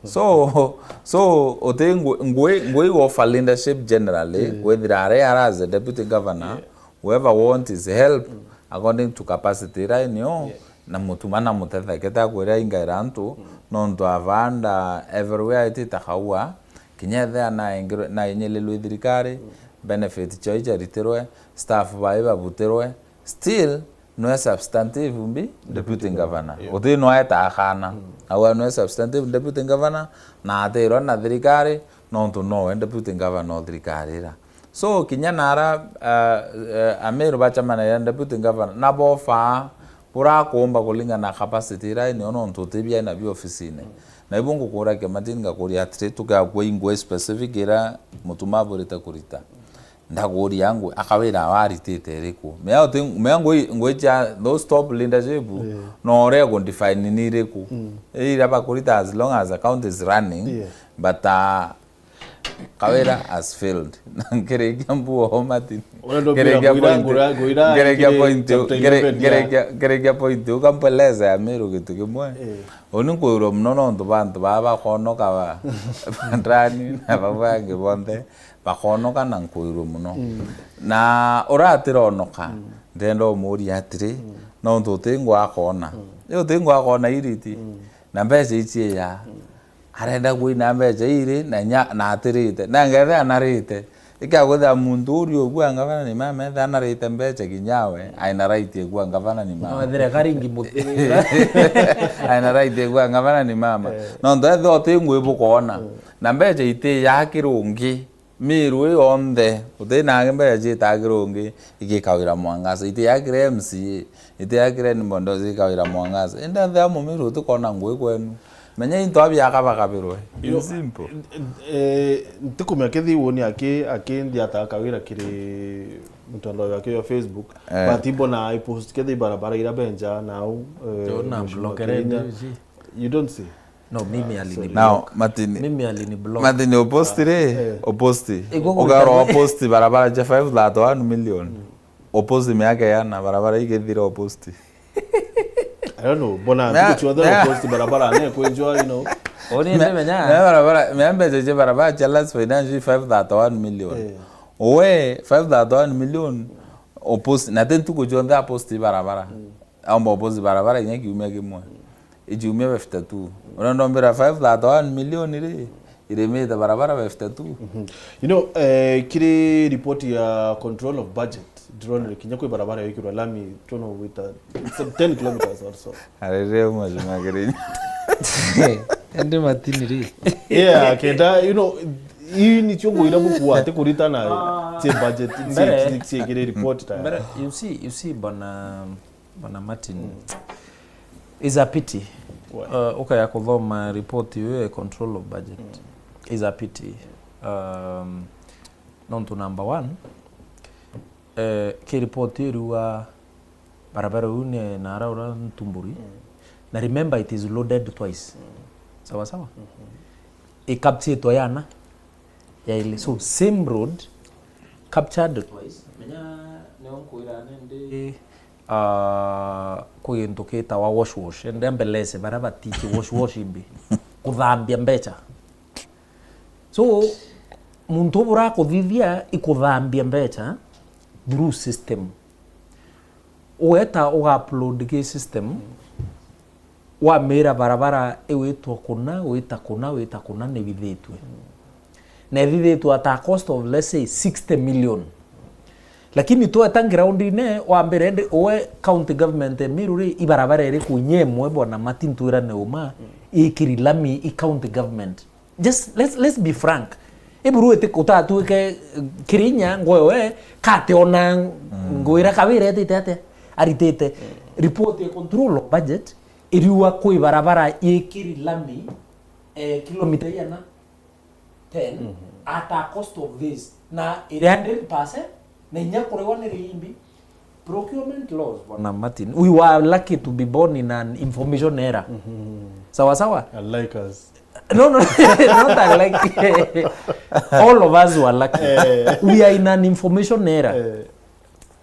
So, so, uti ngui, ngui, ngui offer leadership generally, kwithira ari ara as a deputy governor, whoever want his help, according to capacity ira inio, na Mutuma na mutethekete akwira ingaira antu, nontu avanda everywhere itite kaua, kinya ethia naingirwe, nainyililwe i thirikari, benefit cio icaritirwe, staff bai babutirwe, still, nwe substantive mbi deputy governor. Uti nwe aetaa kana. Aua nwe substantive deputy governor, na atirwa na thirikari, nontu nowe deputy governor o thirikari ira. So, kinya nara, uh, uh, Ameru bacemanagia na deputy governor, na bofaa bura akumba kulingana na capacity ira inio, nontu uti bia nabio ofisine. Na ibu ngukuragia Martin, ngakuria atiri, tukakua ingwe specific ira Mutuma aburite kurita. Ndakuria ngui, a Kawira aritite iriku? Mea uti, mea ngui, ngui cia those top leadership, no uria gu define ni iriku? Ira bakurita as long as account is running, but, uh, Kawira has failed. Nkirikia mbuo Martin. Uria ndubira ngwira, ngwira, ngwira, ngirikia point, ngiri-, ngirikia, ngirikia point, ukampeleza ya Meru gitu kimwe. Uni nkwirwa muno nontu bantu baa bakonoka ba, bandani na bau bangi bonthe. Bakonoka na nkuirwe muno. Na uria atironoka, ndenda umuria atiri, nontu uti ngwa akona. Ii uti ngwa akona iriti, na mbeca ici iya. Arenda kuina mbeca iri, na nya, na atirite. Na ngethe anarite. Ikia kwithira muntu uri ugua ngavana ni mama, etha anarite mbeca kinya we, aina right ya kua ngavana ni mama. No, ethire karingi muti. Aina right ya kua ngavana ni mama. Nontu etha uti ngwi bukona. Na mbeca iti ya kirungi. Miru ii yonthe, uti nangi mbeca ciitaa kirungi, iki Kawira Mwangaza, iti ya kire M C A, iti ya kire ni mondo, iki Kawira Mwangaza. Indi ethia mumiru utikona ngui kwenu. Menya into abia kabakabirwe. In simple. Eh, ntikumenya kethi woni aki, aki ndiata Kawira kiri mtandao yake ya Facebook. Eh. But imbona i post kethi barabara ira benja nau, eh, Mheshimiwa Kirinya. You don't see? No, mimi alini Now, block. Martin, Mimi alini block. Martin, uposti ri? Eh. Uposti. Iguo Ukarwa gwita- uposti barabara ja five thirty-one million. Uposti miaka yana barabara igithira uposti. I don't know. Bona Na- ntuku ciothe na- uposti barabara ne kwenjwa, you know. Oni ndi menya. Mea barabara, mea mbeca cia barabara cia last financial five thirty-one million. Eh. Uwe five thirty-one million uposti, na ti ntuku cionthe aposti barabara. Aomba uposti barabara inya kiumia kimwe. Ikiumia fifty-two. Uria ndombira five thirty-one million ri, irimite barabara fifty-two. You know, eh, kiri report ya control of budget, ndrona kinya kwi barabara yikirwa lami, tono wita, it's some ten kilometers or so. Arere mheshimiwa Kirinyaga. Ende Martin ri. Yeah, kenda, you know, hii ni chungu ira buku ati kuritana ci budget, Mbere- ci- ci- kiri report ta. Mbere, you see, you see, bwana, bwana Martin, is a pity. Why? Uh, ukaya kuthoma report iyo ya control of budget. Is a pity. Um, nontu number one, eh, ki report iyo iriuga barabara iu ni nara ura Ntumburi. Na remember, it is loaded twice. Sawa sawa? Ikapchitwe yana yaili. So, same road captured twice. Menya nio nkwira nindi, ah, kwi gintu kitawa wash wash. Ende ambelese baria batichi wash wash imbi. Kuthambia mbeca. So, muntu bura kuthithia ikuthambia mbeca through system. Ugeta uga upload ki system, wamira barabara iwitwa kuna, wita kuna, wita kuna, ni withitwe. Na ithithitwe at a cost of, let's say, sixty million. Lakini tweta ground-ine, wambire ndi uwe county government ya Meru ri, ibarabara iriku inya imwe, bwana Martin, twirane uma, ikiri lami i county government? Just let's, let's be frank. Iburu iti utatwike Kirinya ngoyo we kate ona ngwira kawira etite ate aritite report ya control of budget iriuga kwi barabara yikiri lami, eh, kilomita iana ten at a cost of this, na iri hundred percent na inya kuriwa ni riimbi. Procurement laws, bwana Martin. We were lucky to be born in an information era. Sawa sawa? Unlike us. No, no, not unlike. All of us were lucky. We are in an information era. Eh,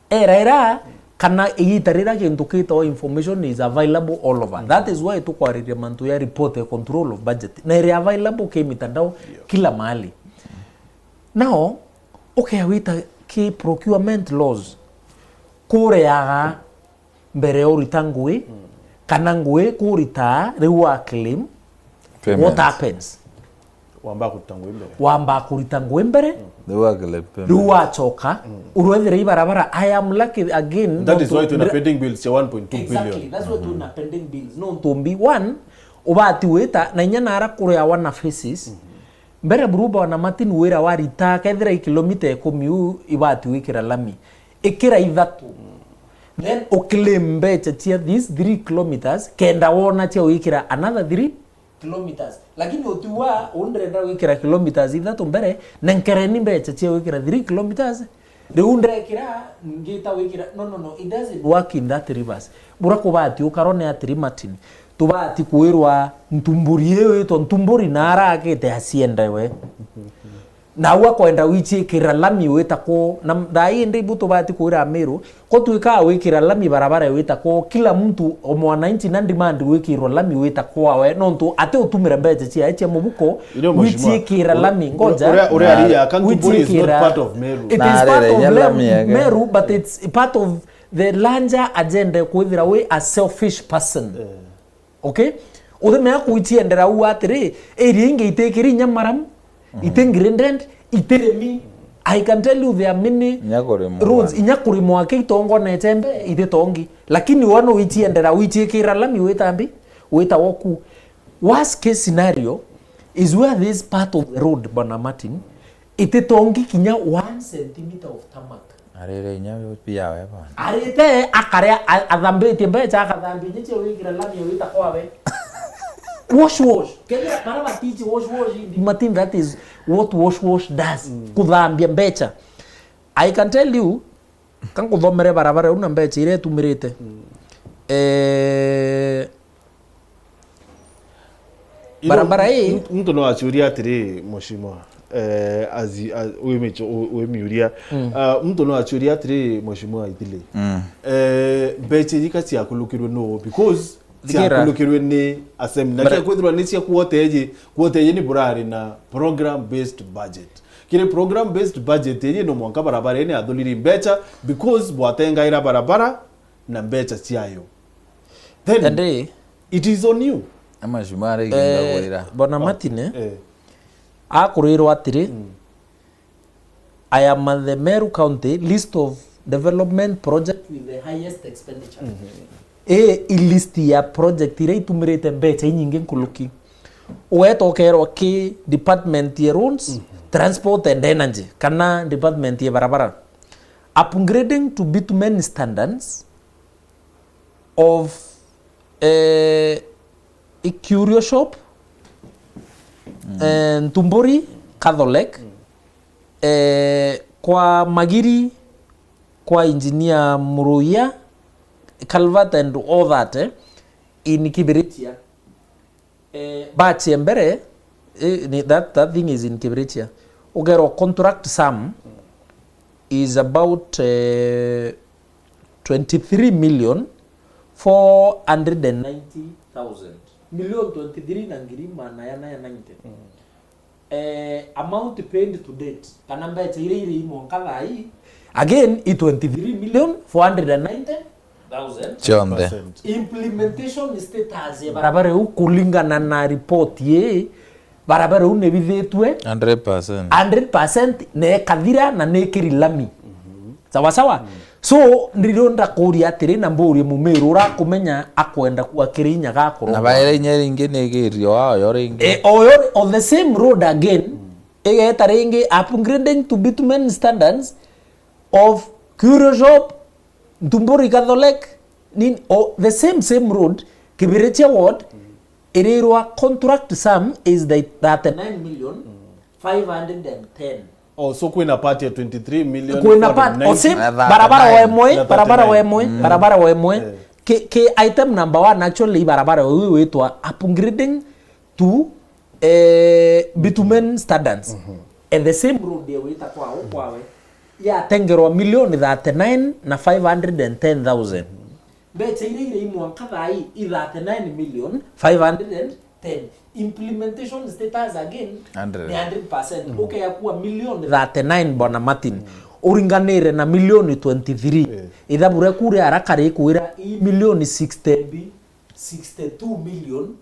Era era kana igita rira gintu kitawa information is available all over. That is why tukwariria mantu ya report ya control of budget. Na iri available ki mitandao kila mahali. Now, ukea wita ki procurement laws, kureaga mbere ya urita ngui, kana ngui kurita riu wa claim, Payment. What happens? Wamba kuruta ngui mbere. Wamba kurita ngui mbere, Riu wa claim payment. riu wachoka, urwethire ibarabara, I am lucky again. That is why Nontu tuna ndira- pending bills cia one point two Exactly, billion. That's why tuna pending bills. Nontu mbi one, ubati wita, na inya nara kureawa na phases. Mbere Buruba na Martin wira warita, kethira i kilomita ikumi u ibati wikira lami. Ikira ithatu. Then uclaim mbecha cia these three kilometers, kenda wona cia wikira another three kilometers. Lakini utiwa, undirenda wikira kilometers ithatu mbere, nenkereni mbecha cia wikira three kilometers, riu ndekira, ngita wikira. No, no, no, it doesn't work in that reverse. Bura kubati ukarone atiri, Martin, tubati kwirwa Ntumburi iu itwa Ntumburi na arakite aciendewe. Na au akwenda wichiikira lami wita kwoo, na thaa ii ndi bu tubati kwira Amiru, ko twikaa wikira lami barabara wita kwoo, kila mtu o mwananchi na demand wikirwa lami wita kwawe, nontu ati utumire mbecha ciae cia mubuko, You know, Mheshimiwa, wichiikira ure- lami, ngoja. ure- urea Na- ria Kantuburi is not Wichiikira- part of Meru. It is Na part arere of inya Lem-, lami yake. Meru, but it's part of the larger agenda kwithira wi a selfish person. Okay? Uthimea kuichiendera u atiri, area ingi itikiri inya maramu, iti graded, itirimi. I can tell you there are many Inya kurimwa. Roads, inya kurimwa ke itongonete mbe, ititongi. Lakini wano wichiendera, wichiikira lami wita mbi, wita woku. Worst case scenario is where this part of the road, Bwana Martin, ititongi kinya one centimeter of tarmac. Arire inya pia we bana. Arite akaria a- athambitie mbecha, akathambia inya cia wikira lami ya wita kwawe. Wash wash. Kenya bara batichi wash wash. Martin, that is what wash wash does. Kuthambia mbecha. I can tell you, kanguthomere barabara una mbecha iria itumirite. Eh, You know, barabara ii. Muntu, muntu no aciuria atiri, mheshimiwa, eh, azi-, a-, wi micho-, wi, wi miuria. Mm. Ah, muntu no aciuria atiri, mheshimiwa Ithili. Mm. Eh, mbecha iji ka ciakulukirwe no? Because ciakulukirwe ni assembly. Na kia kwithirwa ni cia quarter iji, quarter iji ni burari na program based budget. Kiri program based budget iji no mwanka barabara ii ni athuriri mbecha because bwatengaira barabara na mbecha ciayo. Then it is on you. Ama shumari eh, bwana Martin, eh, akurirwa atiri, mm, I am the Meru County list of development project with the highest expenditure. Mm-hmm. Ii i list ya project iria itumirite mbecha inyingi nkuruki. Ugeeta ukeerwa ki department ya roads, mm-hmm, transport and energy, kana department ya barabara. Upgrading to bitumen standards of, eh, Curio Shop, mm, eh, Ntumburi Catholic, mm, eh, kwa Magiri, kwa Engineer Muruya, culvert and all that, eh, in Kibirichia. Eh, batch ya mbere, eh, ni, that, that thing is in Kibirichia. Ugeerwa contract sum is about, eh, twenty-three million four hundred and ninety thousand. Million twenty-three na ngiri maana yana ya ninety. Mm. Eh, amount paid to date, kana mbecha iria iri mwanka thaa ii, again, i twenty-three million four hundred and ninety thousand. Cionthe. Implementation status ya barabara iu, kulingana na report ii, barabara iu nibithitue hundred percent. Hundred percent, na ikathira, na nikiri lami. Mhm. Sawa sawa? Mm. So, ndirio ndakuria atiri, na mburie Mumiru urakumenya akwenda kuakira inya gakuru. Na baira inya ringi ni girio ao yo ringi. Eh, oyo, on the same road again, mm, igeeta ringi upgrading to bitumen standards of Curio Shop, Ntumburi Catholic, nini, o the same, same road, Kibirichia Ward, mm, irirwa contract sum is the thirty-nine million five hundred and ten. Oh, so kwina part ya twenty-three million. Kwina part, o same, na tha-, barabara o imwe, na barabara o imwe, mm, barabara o imwe. Eh. Ki, ki item number one, actually, barabara uyu witwa upgrading to, eh, bitumen standards. Mhm. And the same road ya wita kwao, kwawe, yatengerwa million thirty-nine na five hundred and ten thousand. Mbecha iria iri mwanka thaa ii i thirty-nine million five hundred and ten. Implementation status again ni hundred percent. Mm. Ukea kuwa million thirty-nine, bwana Martin. Mm. Uringanire na million twenty-three. Eh. Ithabu riaku ria haraka rikwira i million sixty mbi, sixty-two million.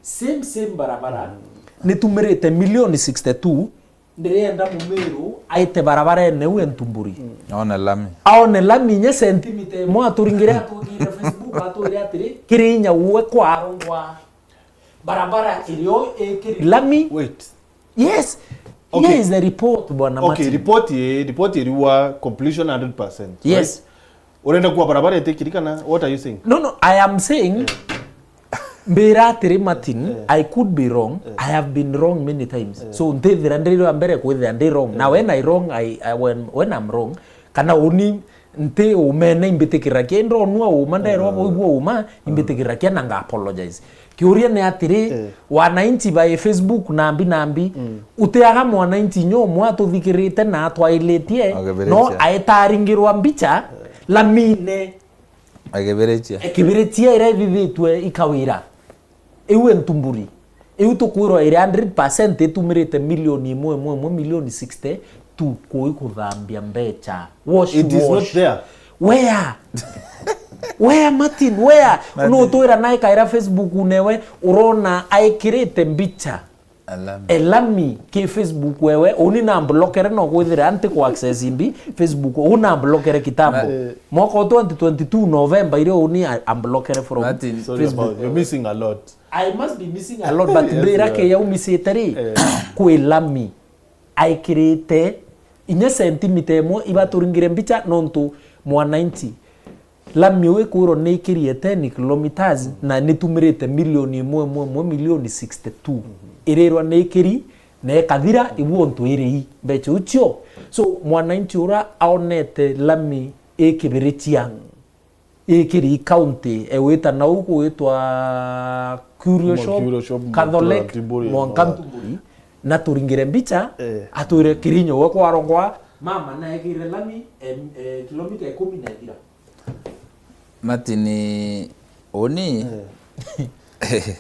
Same, same barabara. Mm. Nitumirite million sixty-two. Ndirienda Mumiru aite barabarene iu e Ntumburi. Mm. Aone lami. Aone lami inya sentimita imwe aturingire atugire Facebook atwire atiri, kiri inya uwe kwarongwa barabara irio ikiri lami. Wait. Yes. Okay. Here is the report, bwana Martin. Okay, report ye, report iriwa completion hundred percent, right? Yes. Urenda kuwa barabara itikiri kana what are you saying? No, no, I am saying, eh, mbira atiri, Martin, eh, I could be wrong. Eh. I have been wrong many times. Eh. So, ntithira ndiri wa mbere kwithira ndi wrong. Eh. Na when I wrong, I, I, when, when I'm wrong, kana uni nti umene imbitikira kia, ndonua uma, nderwa, eh, boigua uma, eh, imbitikira kia na nga apologize. Kiuria ni atiri, eh, wananchi ba Facebook nambi nambi, mm, utiaga mwananchi inya umwe atuthikirite na atwailitie, no aetaringirwa mbicha, eh, lamine. Akibirichia. Ekibirichia iria ithithitue ikawira. Iu e Ntumburi. Iu tukwirwa iri hundred percent itumirite milioni imwe, imwe, imwe, milioni sixty-two kui kuthambia mbecha. Wash, wash. It is not there. Where? Where, Martin? Where? Martin. Nutwira nae kaira Facebook newe urona aikirite mbicha. Elami. Elami ki Facebook wewe, uni na mblokere no kwithira anti ku access mbi Facebook, una mblokere kitambo. Ma-, eh. Mwaka wa twenty twenty-two November irio uni a-, amblokere from Martin, sorry Facebook. About, you're missing a lot. I must be missing a lot, but yes, mbira yeah. Ke yaumisite ri, eh, kwi lami aikirite inya sentimita imwe ibaturingire mbicha nontu mwananchi. Lami iu ikwirwa ni ikiri ten kilometers, mm, na nitumirite milioni imwe, imwe, imwe, milioni sixty-two. Mhm. Irirwa ni ikiri, na ikathira, ibu ontu iri i mbecha iu cio. So, mwananchi ura aonete lami ikibirichia, mm, Ikiri county, e, wita nau gwitwa Curio Mwa Shop, Curio Shop, Catholic, Mwanka Ntumburi, Mwanka no. Ntumburi, na turingire mbicha, Eh. atwire Kirinyo we kwarongwa, mama naekire lami, em, eh, kilomita ikumi na ithira. Martin, uni? Eh.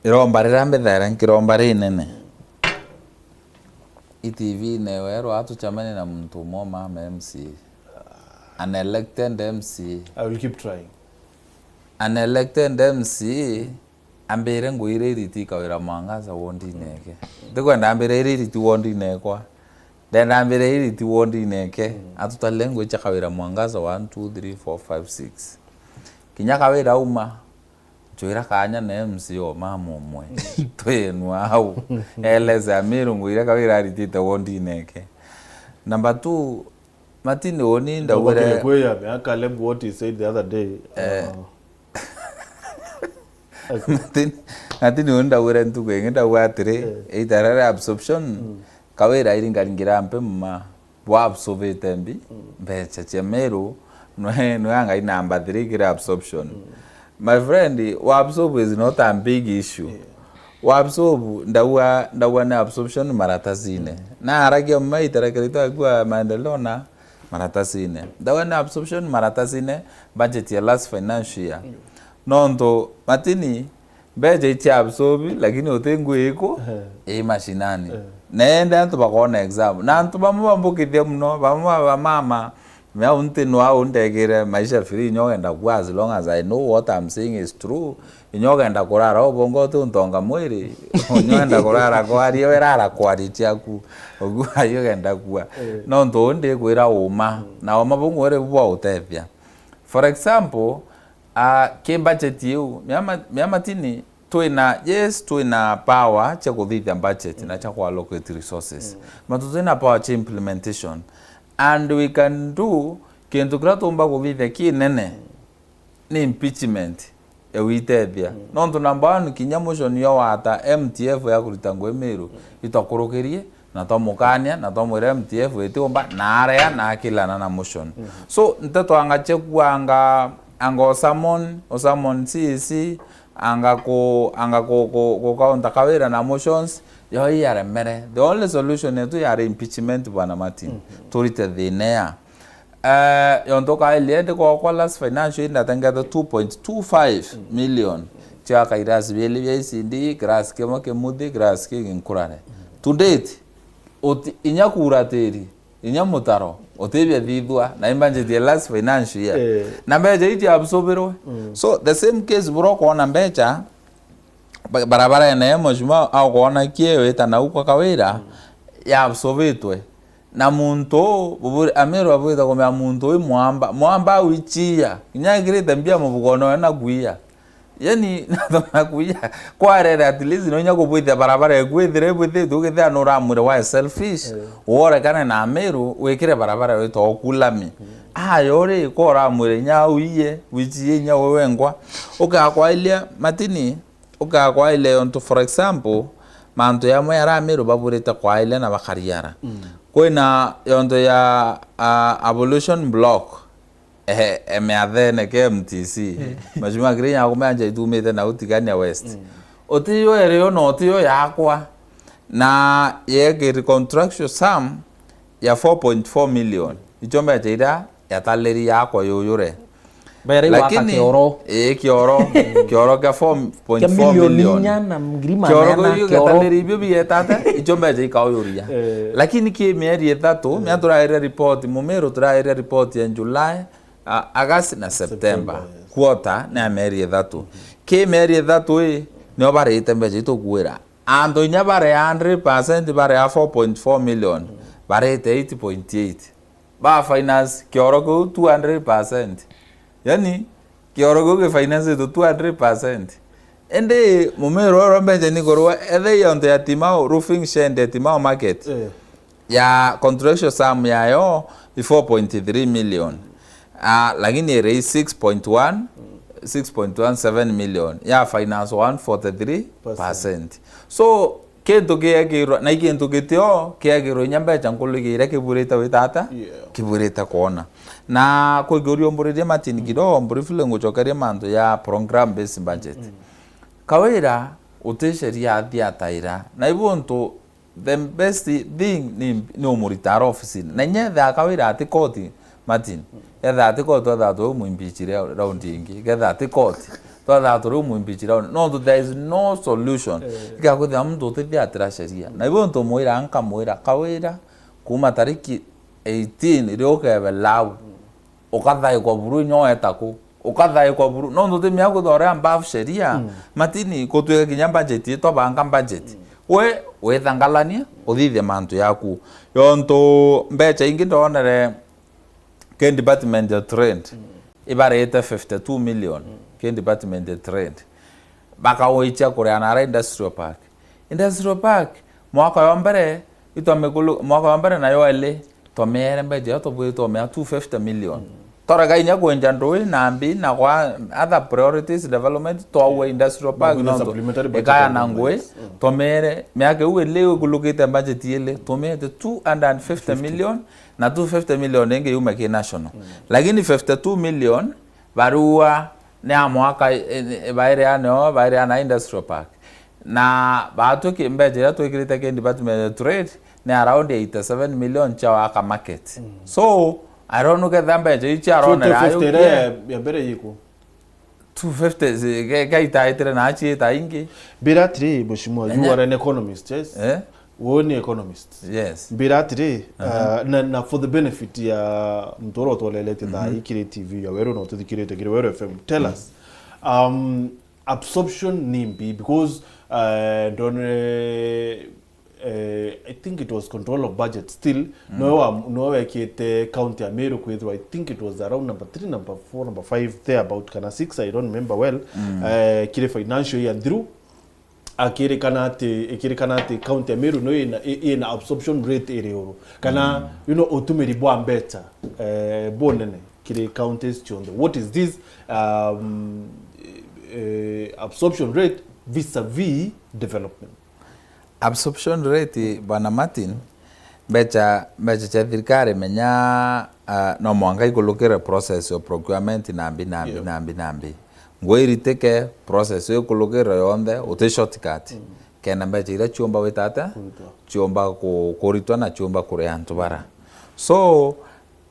Iromba riria mbithaira nkiromba rinene. I T V-ine werwa tucemanie na muntu umwe mama M C A. An elected M C A. I will keep trying. An elected M C A ambire ngwire iriti Kawira Mwangaza wondine eke. Ndikwenda ambire iri iriti wondine ekwa. Ndenda ambire iriti wondine eke. Mm. Atutarire ngwicha Kawira Mwangaza one, two, three, four, five, six. Kinya Kawira auma, ncwira kanya na M C A o mama umwe. Twinwa au. Eleze Amiru ngwire Kawira aritite wondine eke. Number two, Martin, uni ndauire. Ndauire kwiyamia Caleb what he said the other day. Eh. Uh, Martin, Martin, uni ndauire ntuku ingi ndauga atiri, eh, itara ria absorption, mm, Kawira iringaringira mpe mma, bwa absorbite mbi, mm, mbecha cia Meru, nwe, nwe angai number three kiri absorption. Mm. My friend, wa absorb is not a big issue. Yeah. Wa absorb, ndauga, ndauga ni absorption maratasine. Mm. Na aragia mma itarekeretwe akua maendeleo na maratasine. Ndauga ni absorption maratasine, budget ya last financial year. Mm. Nontu, Martin, mbecha ichi absorb, lakini uti ngui iku, ehe, i mashinani. Ehe. Na ende antu bakona exam. Na antu bamwe bambukithia muno, bamwe ba mama, me au nti nwa au ndegire maisha free, inya ugenda kua, as long as I know what I'm saying is true. Inya ugenda kurara ubongo uti untonga mwiri, inya ugenda kurara kwari, we rara kwari chiaku. Ugu ayo ugenda kua. Eh. Nontu uu ndikwira uma. Mm. Na uma buu ngwire bu bwa utethia. For example, ah, ki budget iu, mia ma-, mia Martin, twina, yes, twina power cia kuthithia budget, mm, na cia ku allocate resources. Mm. But tutina power cia implementation. And we can do kintu kiria tuumba kuthithia kinene, mm, ni impeachment ya gwitethia. Mm. Nontu number one, kinya motion yo wata M T F ya kurita ngui Miru, mm, itwakurukirie, na twamukania, na twamwira M T F itiumba, na area, na akilana na motion. Mm. So, nteto anga cia kuanga, anga o summon, o summon C E C, anga ku, anga ku, ku, ku counter Kawira na motions, yo iyaremere. The only solution yetu yari impeachment, Bwana Martin. Mm. Turite thina ya. Eh, yonto kailie ndi kwakwa last financial year ndatengete two point two five million. Cia kairasi bieli bia E C D, kirasi kimwe kimuthi, kirasi kingi nkurare. To date, uti, inya kura tiri, inya mutaro, utibia thithua, na imbanjitie last financial year. Eh. Na mbecha iji absorbirwe. Mm. So, the same case bura ukoona mbecha, ba-, barabarene ya Mheshimiwa, au ukoona kie wita nau kwa Kawira, mm, ya absorbitwe. Na muntu uu, buburi-, Amiru abwita kumea muntu uu mwamba. Mwamba au ichiia. Kinya ekirite mbia mubugone we na kuia. Yani, na kuia. Kwarere at least no inya kubwithia barabara eku ithire ibwithitwe, ukithia nuramwire wa selfish. Eh. Worekane na Amiru, wikire barabara witwa oku lami. Mm. Ayo ri, ko uramwire inya au iye, wichiie inya we wengwa. Ukakwailia Martin, Ukakwailia untu, for example, mantu yamwe yara Amiru baburite kwailia na bakariara. Mm. Kwina yonto ya, ah, ablution block, eh, emeathene ke M T C. Eh. Mheshimiwa Kirinya akumea nja itumite na utigania West. Mm. Utiyo erio na utiyo yakwa. Na yekiri contractual sum ya four point four million. Icho mbecha iria yataliri yakwa yuyure. Lakini, kioro. Ii, kioro. Kioro kia four point four million. Kia milioni inya na ngiri magana kioro. Kioro kiu giataliri ibio bigetate, icho mbecha ikauyuria. Eh. Lakini ki mieri ithatu, mm, mia turaire report, Mumiru turaire report ya July, a-, August na September. September, yes. Quarter ni ya mieri ithatu. Ki mieri ithatu ii, nio barite mbecha itukuira. Antu inya bare a hundred percent bare a four point four million, barite eight point eight. Ba finance kioro kiu two hundred percent. Yani, kioro kiu gifinance tu two hundred percent. Indi Mumiru oro mbecha ni kurwa, ethe yonto ya Timau, roofing shed ya Timau market. Eh. Ya contractual sum yayo i four point three million. Ah, lakini iri six point one, six point one seven million. Ya finance one forty-three percent. So, Kintu kiekirwa, na i kintu gitio kiekirwa inya mbeca nkulu igiire kiburite wita ata? Yeah. Kiburite kwona. Na kwi kiuria umburirie Martin kidogo, briefly ngucokerie mantu ya program based budget. Mm. Kawira uti sheria athiataira. Na ibu untu the best thing ni, ni umurita ara ofisini. Na inya etha Kawira ati koti, Martin, etha ati koti, twathaa turi umwimpeach ra-, round ingi. Ketha ati koti, twathaa turi umwimpeach round. Nontu there is no solution. Eh. Igakwithira muntu utithiatira sheria. Na ibu untu mwira, nkamwira, Kawira, kuma tariki eighteen, ri ukebe lau. Ukathaikwa buru inya weta ku. Ukathaikwa buru. Nontu ti miaka kwithirwa uri above sheria. Mm. Martin, kutwika kinya budget, itwabanga budget. Mm. We, withangalania, uthithie mantu yaku. Yontu mbeca ingi ndonere ki department ya trade, mm, ibarite fifty-two million, mm, ki department ya trade. Bakauichia kuria nara industrial park. Industrial park, mwaka yo mbere, itwamikulu-, mwaka yo mbere na yo eli, twamiere mbeca iyo tubui twamea two fifty million. Mm. Torega inya kwenja ndui na mbi na kwa other priorities development, twaua industrial park, kwina nontu supplementary budget ikaya na ngui, mm, twamiere, miaka iu ili ikulukite budget ili, twamiete two hundred and fifty million, na two fifty million ingi yume ki national. Mm. Lakini fifty-two million, barua ni a mwaka, e, e, bairi aneo, bairi ana industrial park. Na batwi mbeca iria twikirite ki department ya trade ni around eighty-seven million cia waka market. Mm. So, I don't know ketha mbeca iu ciaronera ayo fifty iria ya mbere yiku. Two fifty, zi-, ke-, ke itaitire na aciita ingi. Mbira atiri, Mheshimiwa, you are an economist, yes? Eh? Wowe ni economist. Yes. Mbira atiri, aha, uh, na, na for the benefit ya muntu uria utwoleletie thaa ii kiri T V ya Weru na ututhikirite kiri Weru F M, tell us, um, absorption ni mbi, because, uh, ndone, eh, I think it was control of budget still, mm, nowe wa-, nowe wekite county ya Meru kwithirwa, I think it was around number three, number four, number five, there about, kana six, I don't remember well, mm, eh, kiri financial year through, akirikana ati, ikirikana ati county ya Meru no ina, i-, ina absorption rate iri uru. Kana, mm, you know, utumiri bwa mbeca, eh, bunene kiri counties cionthe. What is this, um, eh, absorption rate vis-a-vis development? Absorption rate, Bwana Martin, mbeca, mbeca cia thirikari, menya, ah, no mwanka ikulukire process of procurement na mbi, na mbi, yeah, na mbi, na mbi. Ngui iritike, process ikulukire yonthe, uti shortcut. Mm. Kenda mbeca iria ciumba wita atia? Kuritwa. Ciumba ku-, kuritwa na ciumba kuria antu bara. So,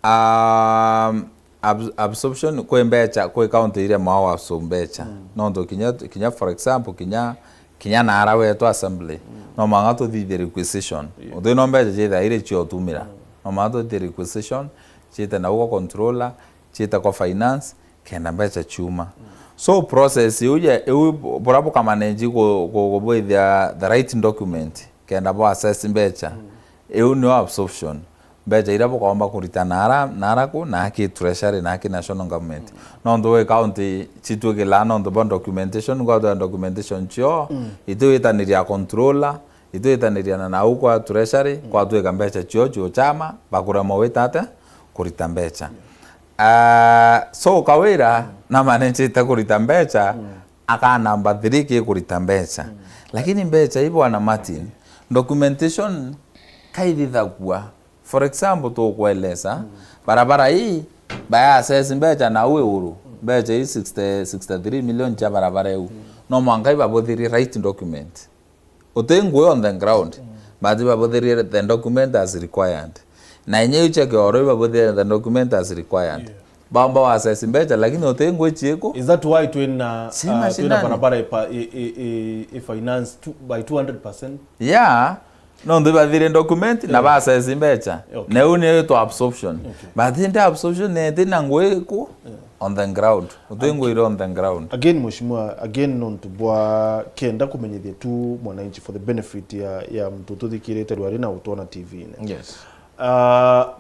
um, abs-, absorption kwi mbeca, kwi county iria mao absorb mbeca. Mm. Nontu kinya, kinya for example, kinya, kinya nara wetu assembly, mm, no mwanka tuthithie requisition. Yeah. Uti no mbeca ciithaire cio tumira. Mm. No mwanka tuthithie requisition, ciite nau kwa controller, ciite kwa finance, kenda mbeca ciuma. Mm. So process iu ya, iu bu-, bura bukamanage ku-, ku-, kubwithia the right document, kenda bu assess mbeca. Mm. Iu nio absorption. Mbeca iria bukomba kurita nara, nara ku, na ki treasury, na ki national government. Mm. Nontu wi county citwikilaa nontu bwa documentation, gwatwira documentation cio, mm, itwitaniria controller, itwitaniria na nau kwa treasury, mm, kwatwika mbeca cio cio chama, bakuremwa wita atia? Kurita mbeca. Yeah. Ah, so Kawira, mm, namanagite kurita mbeca, mm, akaa number three ki kurita mbeca. Mm. Lakini mbeca ii, Bwana Martin, documentation kaithithagua. For example, tukweleza, mm, barabara ii, baya assess mbeca nau iguru, mm, mbeca ii sixty, sixty-three million cia barabara iu. Mm. No mwanka ibabuthirie right document. Uti ngui on the ground, mm, but ibabuthirie the document as required. Na inya iu cia kioro ibabuthirie the document as required. Yeah. Baumba wa assess mbeca, lakini uti ngui ciiku. Is that why twina, ci uh, twina mashinani, barabara ipa-, i, i, i, i finance two, by two hundred percent? Yeah. Nontu ibathirie document na, eh, ba assess mbeca. Okay. Na iu niyo itwa absorption. Okay. But indi absorption ni iti na ngui iku, eh, on the ground. Uti ngui iri on the ground. Again, Mheshimiwa, again, nontu bwa kenda kumenyithia tu mwananchi for the benefit ya, ya muntu tuthikirite rwari na utwona T V-ini. Yes. Uh,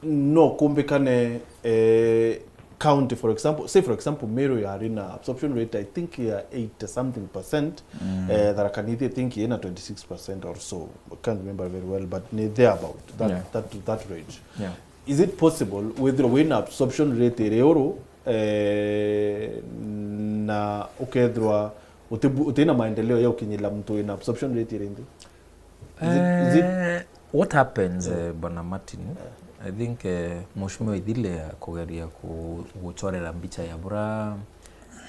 no kumbikane, eh, county, for example, say for example, Meru yari na absorption rate, I think, ya eighty something percent, mm, eh, Tharaka Nithi, I think, ina twenty-six percent or so. I can't remember very well, but ni thereabout, that, yeah, that, that range. Yeah. Is it possible withirwa wina absorption rate iri uru, eh, na ukethirwa uti-, utina maendeleo ya ukinyirira muntu wina absorption rate iri nthi? Is it, is it Eh, what happens, eh, Bwana Martin? I think, eh, Mheshimiwa Ithile akugeria ku-, guchorera mbicha ya bura,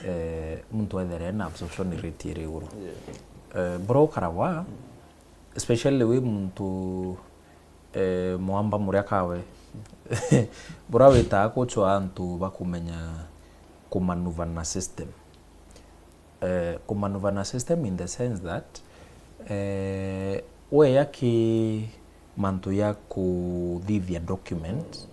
eh, muntu ethere na absorption rate iri iguru. Eh, bura ukaragwa, especially wi muntu, eh, mwamba muria kawe. Bura witaa kuchwa antu bakumenya kumanuva na system. Eh, kumanuva na system in the sense that, eh, weya ki mantu ya kuthithia document,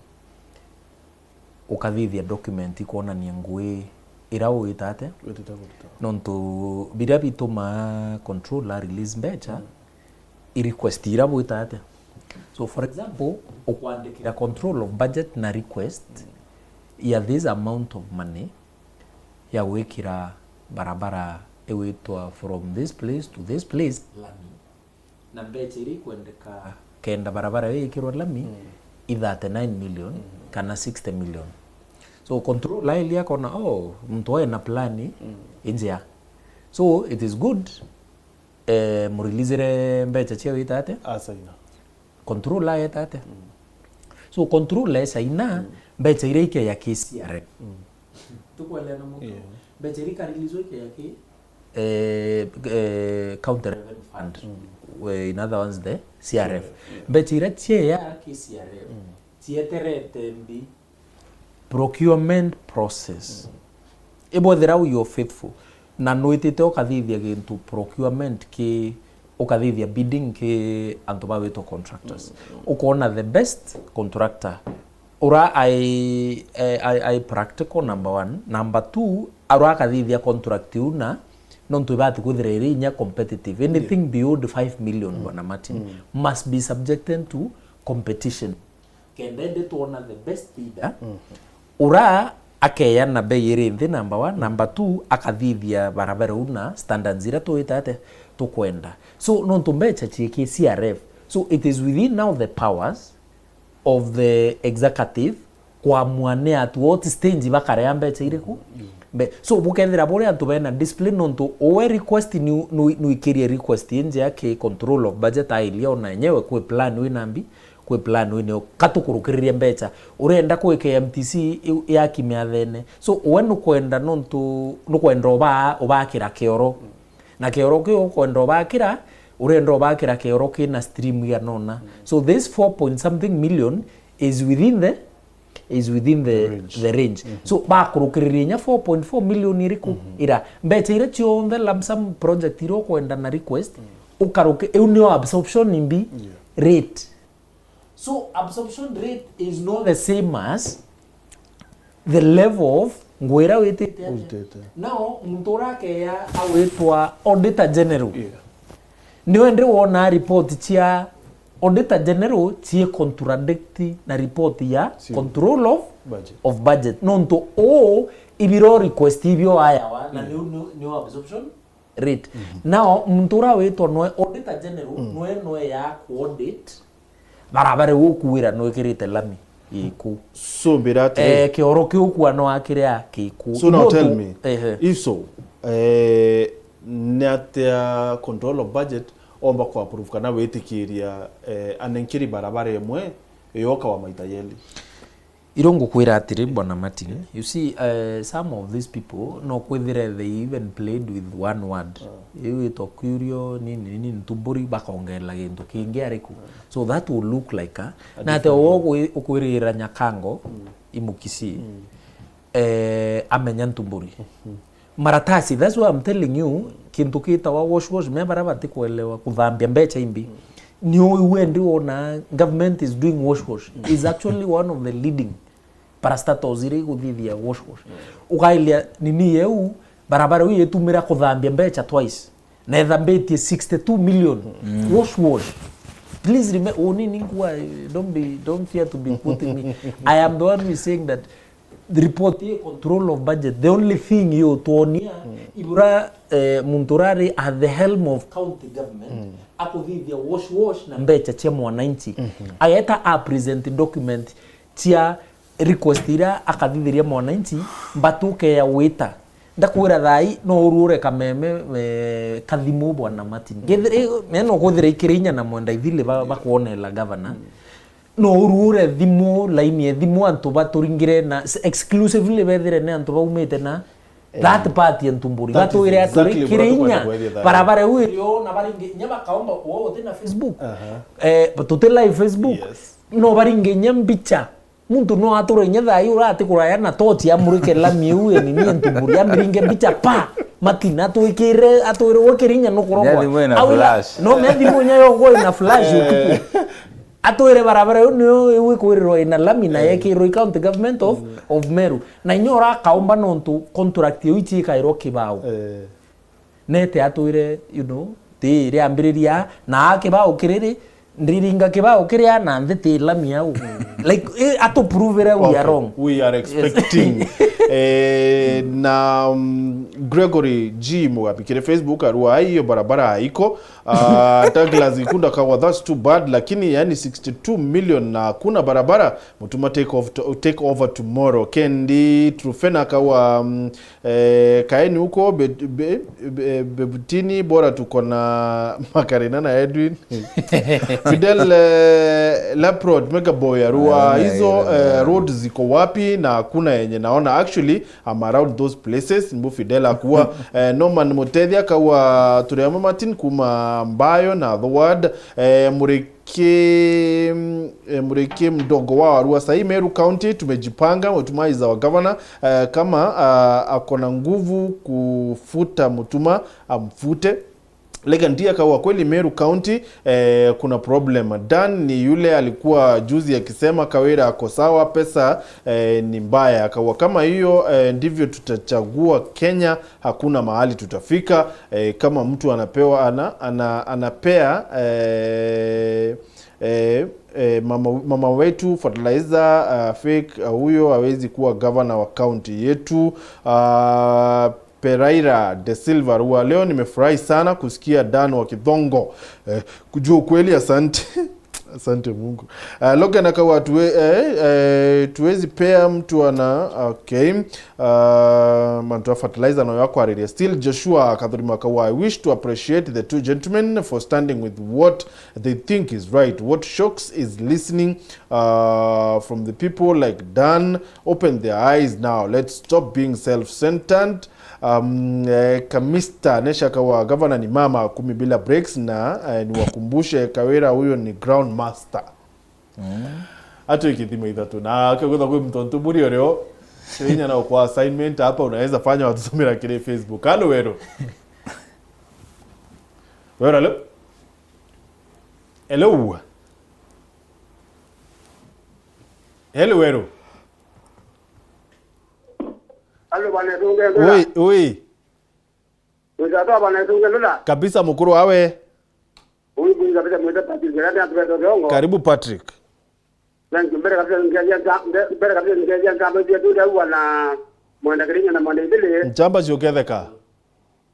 ukathithia document ikwonania ngui ira uita atia? Witite kuruta. Nontu biria bituma controller release mbecha, i request ira bwita atia? So for example, ukwandikira control of budget na request ya this amount of money ya gwikira barabara igwitwa from this place to this place lami, na mbecha iria ikwendeka kenda barabara iyo ikirwa lami i thirty-nine million kana sixty million. So controller ili akona, oh, muntu oe na plani injea. So it is good, eh, murilizire mbecha cia wita atia? Asaina. Controller aeta atia? So controller esaina mbecha iria ikeya ki C R F. Tukwelewana muntu? Yeah. Mbecha iria ikarilizwa ikeya ki, eh, eh, County Revenue Fund. We, in other words, the C R F. Yeah. Mbecha iria cieya ki C R F, cieterete mbi procurement process. Ibwethira you are faithful, na nwitite ukathithia gintu procurement ki, ukathithia bidding ki antu bagwitwa contractors. Ukona the best contractor, ura ai, ai, ai, ai practical, number one. Number two, ura akathithia contract iu na nontu ibati kwithira iri inya competitive. Anything beyond five million, Bwana Martin, must be subjected to competition. Kenda indi twona the best bidder, ura akeana bei iri nthi, number one, number two, akathithia barabara u na standards ira twita atia tukwenda. So nontu mbecha cii ki C R F, so it is within now the powers of the executive kwamua ni at what stage bakarea mbecha iriku. Mbe-, so bukethira buri antu bena discipline, nontu uwe request ni, ni, nwikirie request injea ki control of budget ailia ona enyewe kwi plan wina mbi, kwi plan wina yo, katukurukiririe mbecha. Urenda kwi K M T C i-, yaki miathene. So uwe nukwenda nontu, nukwenda uba-, ubakira kioro. Na kioro kiu ukwenda ubakira, urenda ubakira kioro kina stream igana ona. So this four point something million is within the, is within the range. The range. So bakurukiriria inya four point four million iriku ira. Mbecha iria cionthe lump sum project iria ukwenda na request, ukaruki-, iu nio absorption mbi rate. So absorption rate is not the same as the level of ngwira witite atia. Witite. Now muntu urakeya agwitwa Auditor General. Yeah. Niwe ndi wona report cia Auditor General cii contradict na report ya control of budget. Of budget. Nontu uu ibiro request ibio ayawa na niu, niu, niu absorption rate. Now muntu ura witwa nwe Auditor General, nwe, nwe ya ku audit barabara iu ukuwira nwikirite lami iku. So mbira atiri, eh, kioro kiu kwa no akire a kiku. So now tell me, ehe, if so, eh, ni atia control of budget omba ku approve kana witikiria, eh, anenkiri barabara imwe yoka wa maita yeli? Iro ngukwira atiri, Bwana Martin, you see, eh, some of these people, no kwithire they even played with one word. Iu itwa curio, nini, nini, ntumburi, bakongerera gintu kingi ariku. So that will look like a, na ate different wo ukwi-, ukwirira Nyakango, Imukisi, eh, amenya ntumburi. Maratasi, that's why I'm telling you, kintu kitawa wash wash, me bara bati kuelewa kuthambia mbecha imbi. Ni uyu wendi wona government is doing wash wash. Is actually one of the leading parastatals iria iguthithia wash wash. Ukailia nini yeu, barabara iu itumira kuthambia mbecha twice. Na ithambitie sixty-two million. Wash wash. Please remember, unini nkua, don't be, don't fear to be quoting me. I am the one who is saying that the report ye control of budget, the only thing yo tuonia, ibura, eh, muntu urari at the helm of county government, akuthithia wash wash na mbecha cia mwananchi. Ageta a present document cia request iria akathithiria mwananchi, mbatuke ya wita. Ndakwira thaa ii, no uruure kameme, eh, kathimu, Bwana Martin. Kethira, me no kwithira ikirinya na Mwenda Ithili ba-, bakwonela gavana. No uruure thimu, line ya thimu, antu baturingire na s-, exclusively bethire ni antu baumite na that part ya Ntumburi. That is batwire aturi exactly buria Kirinya, tukwenda kwethia thaa ii. Barabara iu iri o na baringi, inya bakaomba, o, uti na Facebook. Aha. Eh, tuti live Facebook. Yes. No baringe inya mbicha. Muntu no ature inya thaa ii urati kuraya na tochi amurike lami iu, e nini, e Ntumburi, amiringe mbicha pa. Martin atwikire, atwire we Kirinya nukurogwa. Ni thimu ina flash. No, me thimu inya yongwa ina flash utuku. Atwire barabara iu niyo iu ikwirirwa ina lami na yekirwe i County Government of, of Meru. Na inya urakaomba nontu contract iu ichiikairwa kibao. Eh. Nete atwire, you know, ti riambiriria, na a kibao kiriri, ndiringa kibao kiria na nthi ti lami au. Like, eh, atupruvire we are wrong. Okay, we are expecting. Eh, na, mm, Gregory G Mugabi kiri Facebook arua, "Ai, hiyo barabara haiko." Ah, Douglas Gikunda kawa, "That's too bad, lakini yani sixty-two million na hakuna barabara, Mutuma take off to, take over tomorrow." Kendi Trufena kawa, mm, eh, "Kaeni huko, be, be, be, Bebutini, bora tuko na Makarina na Edwin." Fidel, eh, Laprod, Mega Boy, arua, Naona "Hizo, hiyo, eh, naona. Road ziko wapi? Na hakuna yenye naona." Actually, I'm around those places. Mbu Fidel akuwa, eh, Norman Mutethia kawa, "Turi amwe Martin kuma Mbayo na Thoward, eh, Muriki, eh, Muriki mdogo wa Arua. Sahi Meru County tumejipanga, Mutuma is our governor. Eh, kama, ah, ako na nguvu kufuta Mutuma, amfute." Legandia kawa, "Kweli Meru County, eh, kuna problem. Dan ni yule alikuwa juzi akisema Kawira ako sawa, pesa, eh, ni mbaya." Kawa, "Kama hiyo, eh, ndivyo tutachagua Kenya, hakuna mahali tutafika." Eh, kama mtu anapewa, ana, ana, anapea, eh, eh, eh, mama, mama wetu fertilizer, ah, fake, ah, huyo hawezi kuwa governor wa county yetu. Ah, Peraira de Silva Rua, "Leo nimefurahi sana kusikia Dan wa Kithongo, eh, kujua ukweli. Asante." Asante Mungu. Ah, Logan akawa, "Tuwe-, eh, eh, tuwezi pea mtu ana," okay. Ah, mantu a fertilizer no yakwariria. Still Joshua Kathurima akawa, "I wish to appreciate the two gentlemen for standing with what they think is right. What shocks is listening, uh, from the people like Dan. Open their eyes now. Let's stop being self-centered." Um, eh, Kamista Neshaka wa, "Gavana ni mama kumi bila breaks na, eh, niwakumbushe Kawira huyo ni ground master." Mm. Atwike thimo ithatu. Na kegutha kwi muntu Ntumburi urio, inya na kwa assignment hapa unaweza fanya watusomera kiri Facebook. Halo, Weru. Weru, halo? Hello? Hello, Weru. Halo, bwana Thunge Ndula. Ui, ui. Witata bwana Thunge Ndula. Kabisa, mukuru wawe. Ui, ui, kabisa, mwite Patrick, Gerard, atubeto Thiongo. Karibu, Patrick. Thank you. Mbere kabisa, ngeja nka-, mbe-, mbere kabisa, ngeja nkamba cia tu, au bwana Mwenda Kirinya na Mwenda Ithili. Nchamba ciuketheka.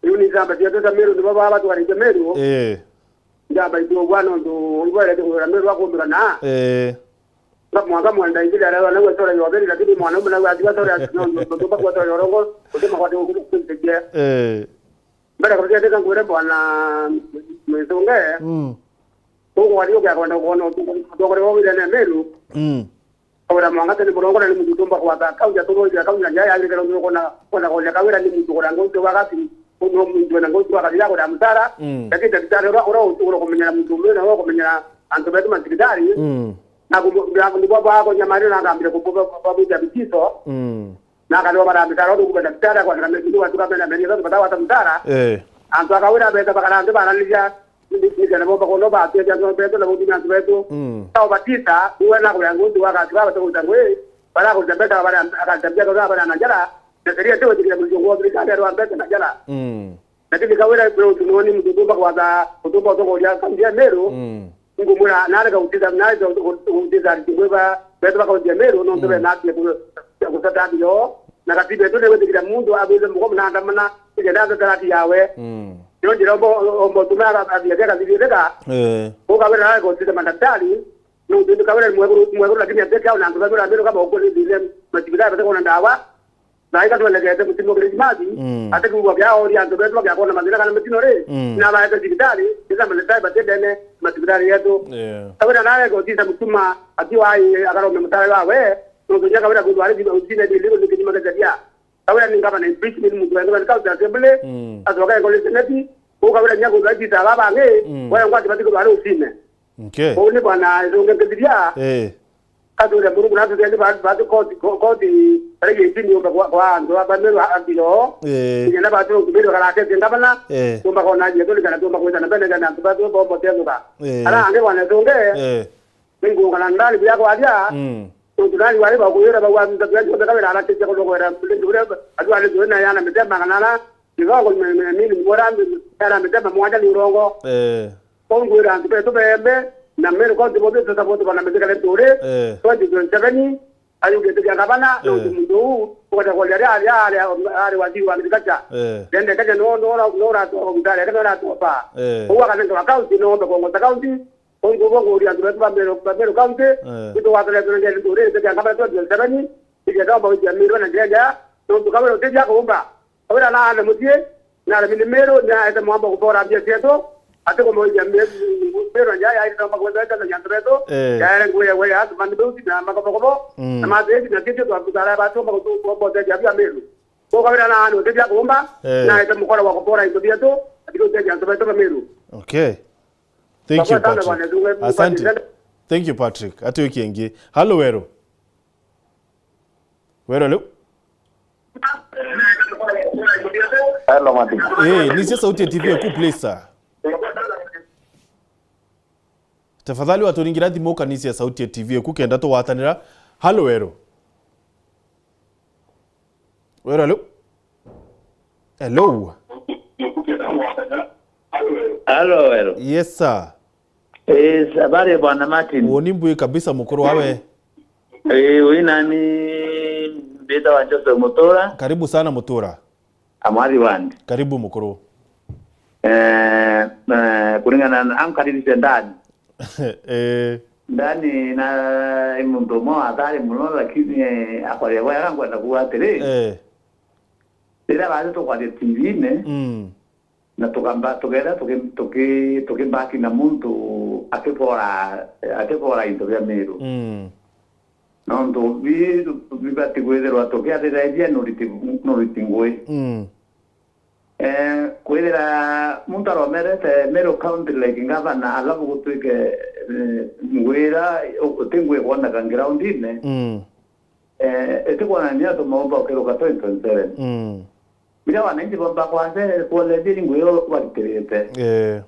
Riu ni nchamba cietu cia Meru, nibo baba batwarite Meru. Ii. Nchamba itu bwana untu ibo erete kugira Meru akumbika na. Ii. Nga mwanka Mwenda Ithili ararwa na gwetora yoberi, lakini mwanaume na gwatigwa tora no tumba gwetora yorongo, kutema kwa tu kuteje. Ii. Mbere kabisa ndika ngwire bwana Mwitunge. Mm. Ukwari ukia kwenda kuona utongoria wa wira ni Meru. Mm. Kawira Mwang'ata ni murongo na ni muntu utumba kwatha akaunti, atongoria akaunti na njaa yagirite, nontu nukona, kwenda kuonia Kawira ni muntu kuria ngozi wa gati, no muntu wina ngozi wa gati ya kuria mutara. Mm. Lakini ndagitari uria, uria utuura kumenyera muntu umwe na uria kumenyera antu betu mathibitari. Mm. Na kumu-, na kumu-, bwa, bwa kunyamarira na akambire ku-, bwa, bwa, bwa gwita bitiso. Mm. Na akariwa bara mutara, uria kuba ndagitari akwandika meri, ni watuka mena meri, ethatu batawata mutara. Eh. Antu a Kawira beta bakara nthi baraniriria, ni kana bomba kono ba tia tia betu na botumia antu betu. Mm. Tao batisa, uwe na kuria ngundu wa gatu baba tu ngwe. Bara kuja beta bara akatambia kwa bara na njara. Na seria tu tikira mjungu wa bika ndio wa beta na njara. Mm. Lakini Kawira bro tunoni mtu tumba kwa za kutumba utongoria kaunti ya Meru. Mm. Ngumura, narega gutitha, narega gutitha aritwa ba, betu bakaunti ya Meru, nontu, mm, bena haki ya ku-, ya gutata haki yao. Na katiba yetu ni gwitikiria muntu abwite mugomo na andamana, nikenda atetera haki yawe. Mm. Yo njira omba, omba utume aga-, athithia akathithia. Eh. Ukawira narega gutitha mandaktari, nontu ni Kawira ni mwekuru, mwekuru, lakini ateke au na antu ba Meru, Meru kama uko ni thithe, matibitari bate kuona ndawa. Na ika twendekete mutimo Krismasi, mm, ati kuigua kia oria antu betu bakiakona mathina kana mitino ri, mm, na baete cibitari, ita mandagitari bati ndene macibitari yetu. Yeah. Tawira nawe gotisa mutuma ati wai akarome mutare wawe, nontu nya kawira kundu ari thima usine di ligo nikini makajaria. Kawira ni ngavana impeachment muntu wengwa ni county assembly, mm, acoka engole senate, ko kawira nya kundu ari tita baba ngi, mm, wengwa ati bati kundu ari usine. Okay. Kou ni bwana Ithunge Nkithiria. Eh. Kathuria Murungu na athuria ni ba, ba koti, ko-, koti, bara ya itini yumba kwa, kwa antu ba, ba Meru a, a Mbiro. Eh. Kinya na batu Meru karakete ngavana. Eh. Tumba kona jia tuli kana tumba kwita na bene kana antu batu bombo tenuka. Eh. Ara ange bwana Ithunge. Eh. Ningu kana ndani bia kwaria. Mm. Nontu nani wari bakuyura bagwa nta bia nta kabira ara tete ko kwera. Ndu atu ari tu na yana mitema kana ara. Kigongo me, me, mini mora yana mitema mwanja ni urongo. Eh. Kongwira antu betu bembe, na Meru County bonthe tuthabonte bana mithikare nturi, eh, twenty twenty-seven, ayugite kia gavana, eh, nontu muntu uu, ukata kwaria aria, aria, aria, ari waziri wa agriculture. Eh. Then Kenya no, no, no, no, uratoa kugutara, Kenya no uratoa pa. Eh. Kou akanenkerwa county, no ombe kuongoza county, kongwira antu betu ba Meru, ba Meru County, eh, itugwatire tunenge nturi, ite kia gavana twenty twenty-seven, ikenda omba wikia Meru na njira njega, nontu kawira utithia kuumba. Kawira na aana mucii, na arimi ni Meru, ni aete mwamba kubora mbia cietu, ati kumwithia Meru, Meru nja ya ino magweta na nyantu betu, eh, yaere nguya we ya tuma ni beuti na makobokobo, mm, na matheti na kitu twa kutara batu makutu kwa bote ya bia Meru. Kwa kawira na aana utithia kuumba, eh, na aete mukora wa kubora into bietu, ati kuteja antu betu ba Meru. Okay. Thank you, Patrick. Asante. Thank you, Patrick. Ati wiki ingi. Halo, Weru. Weru, hello. Hello, Martin. Eh, nisia sauti ya T V eku, please, sir. Tafadhali waturingira thimu ukanisia sauti ya T V eku kenda tugwatanira. Halo, Weru. Weru, hello. Hello. Halo, Weru. Yes, sir. Yes, habari ya bwana Martin? Uuni mbui kabisa, mukuru wawe. Eh, wi nani? Mbitagwa Joseph Mutura. Karibu sana, Mutura. Amwathi wandi. Karibu, mukuru. Eh, eh, kuringana na, ankariritie ndani. Eh. Ndani na i muntu umwe wa athari muno, lakini, eh, akwaria bwega, nkwenda kuuga atiri, eh, riria bathi tukwaria T V-ini, mm, na tukamba, tukeethira tuki-, tuki-, tukibaki na muntu akibora, akibora into bia Meru. Mm. Nontu bi-, bibati kwithirwa tukiathithaithia nuriti, nuriti ngui. Mm. Eh, kwithira muntu aromerete Meru County like governor, alafu gutwike, eh, ngui ira u-, uti ngui ikwoneka ground-ini, mm, eh, itikwonania tumaumba ukiruka twenty twenty-seven. Mm. Biria wananchi bomba kwase kuolethia ni ngui io baritirite. Eh.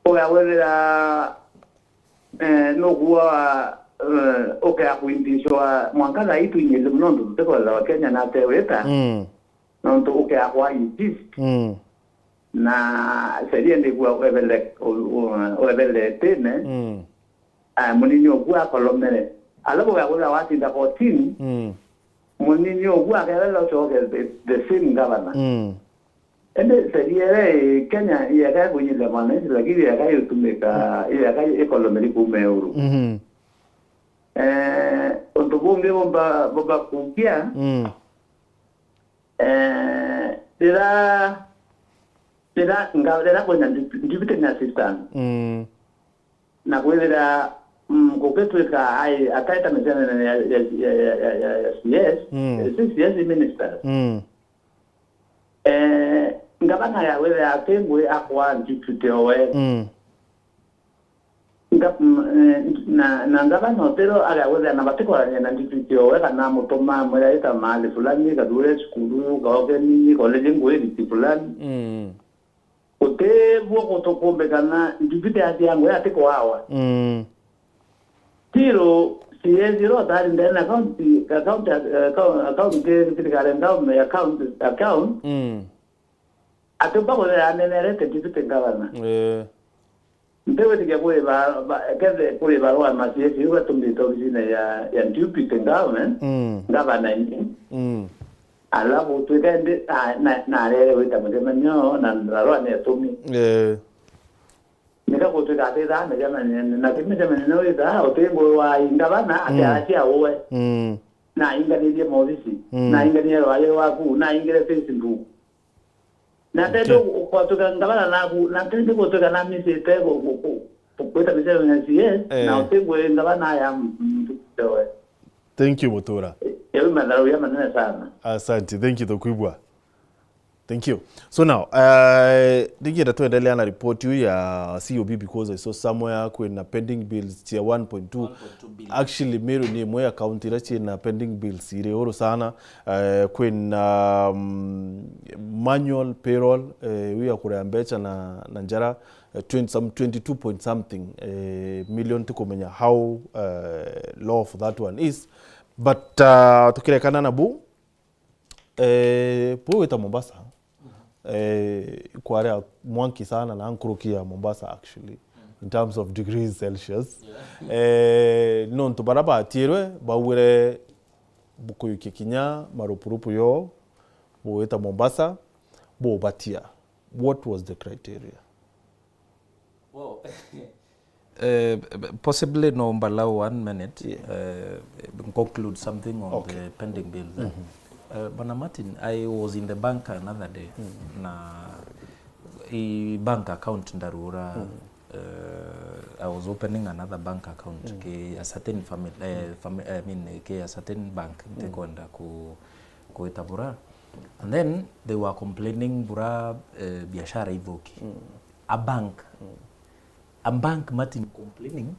Ugawithira, eh, nugua, eh, ukea kuintishwa mwanka thaa ii twinyite mono, nontu tutikwelewa Kenya na atewita. Mm. Nontu ukea kwa insist. Mm. Na sheria ndigua webele, u-, u-, webele itine. Mm. Ah, munini oku akolomere. Alafu gakuthira watinda kotini, mm, munini oku akeethira ucoke the, the same governor. Mm. Indi sheria iria i Kenya ieka ikunyithia mwananchi, lakini ieka iutumika, ieka ikolomeri kuuma iguru. Mhm. Eh, untu bungi bumba, bumba kukia, mm, eh, rira, rira nga-, rira kwina deputy assistant. Mm. Na kwithira, mm, gukitwika ai, ataita micemanio ya, ya, ya C S, mm, eh, si C S i ministers. Mm. Eh, ngavana ya withira ati ngui akwa deputy owe. Mm. Nga-, mm, eh, na, na ngavana utiro aga withira na batikorania na deputy owe kana amutuma amwira ita mahali fulani, kathure cukuru, kaogeni, koleji ngui riti fulani. Mm. Gutibwo gutukumbikana deputy aciangwe atikwawa. Mm. Tiro C S ro tari ndene na county, ka county, eh, ka, county thirikari ndaume ya county account. Mm. Atiumba kuthira anenerete deputy governor. Eh. Ntiwitikia kuri ba, ba, kethe kuri barua ma C S U batumite obisine ya, ya deputy government, mm, governor ini. Mm. Alafu twika indi, na, na, narere gwita mucemanio, na ndarua netumi. Eh. Nika gutwika ati thaa micemanio, na ki micemanio ni wita, uti ngui wa ingavana, ati, mm, acia uwe. Mm. nainganirie maobici, Mm. nainganirie rwayo rwaku, naingire Facebook. Na Okay. tende ukwatuka ngavana naku, na tende gutuka na misite gu-, gu-, gu-, gu-, gwita misite ya C S, Eh. na utigwe ngavana ya m-, m-, mtoe. Thank you, Mutura. Yau matharau ya manene sana. Asante, thank you, tukwigua. Thank you. So now, uh, ndigienda twendelea na report iu ya C O B because I saw somewhere kwina pending bills cia one point two. One point two billion. Actually, Meru ni imwe ya county iria ciina pending bills iri iguru sana. Uh, kwina, um, manual payroll, uh, iu ya kuria mbeca na, na njara, uh, twenty, some twenty-two point something, uh, million, tikumenya how, uh, low of that one is. But, uh, tukirekana na bu, Eh, bwi wita Mombasa, eh, kwaria mwanki sana na nkuruki ya Mombasa actually, in terms of degrees Celsius. Eh, nontu baria batiirwe baugire bukuyukia kinya marupurupu yo, bwita Mombasa, bubatia. What was the criteria? Well, eh, possibly no mbalau one minute, Yeah. eh, conclude something on Okay. the pending bills, eh. Eh, Bwana Martin, I was in the bank another day. Na i bank account ndarura, eh, I was opening another bank account ki a certain family, eh, fami-, I mean, ki a certain bank, ntikwenda ku-, kuitabura. And then they were complaining bura, eh, biashara ithuki. A bank. A bank, Martin, complaining,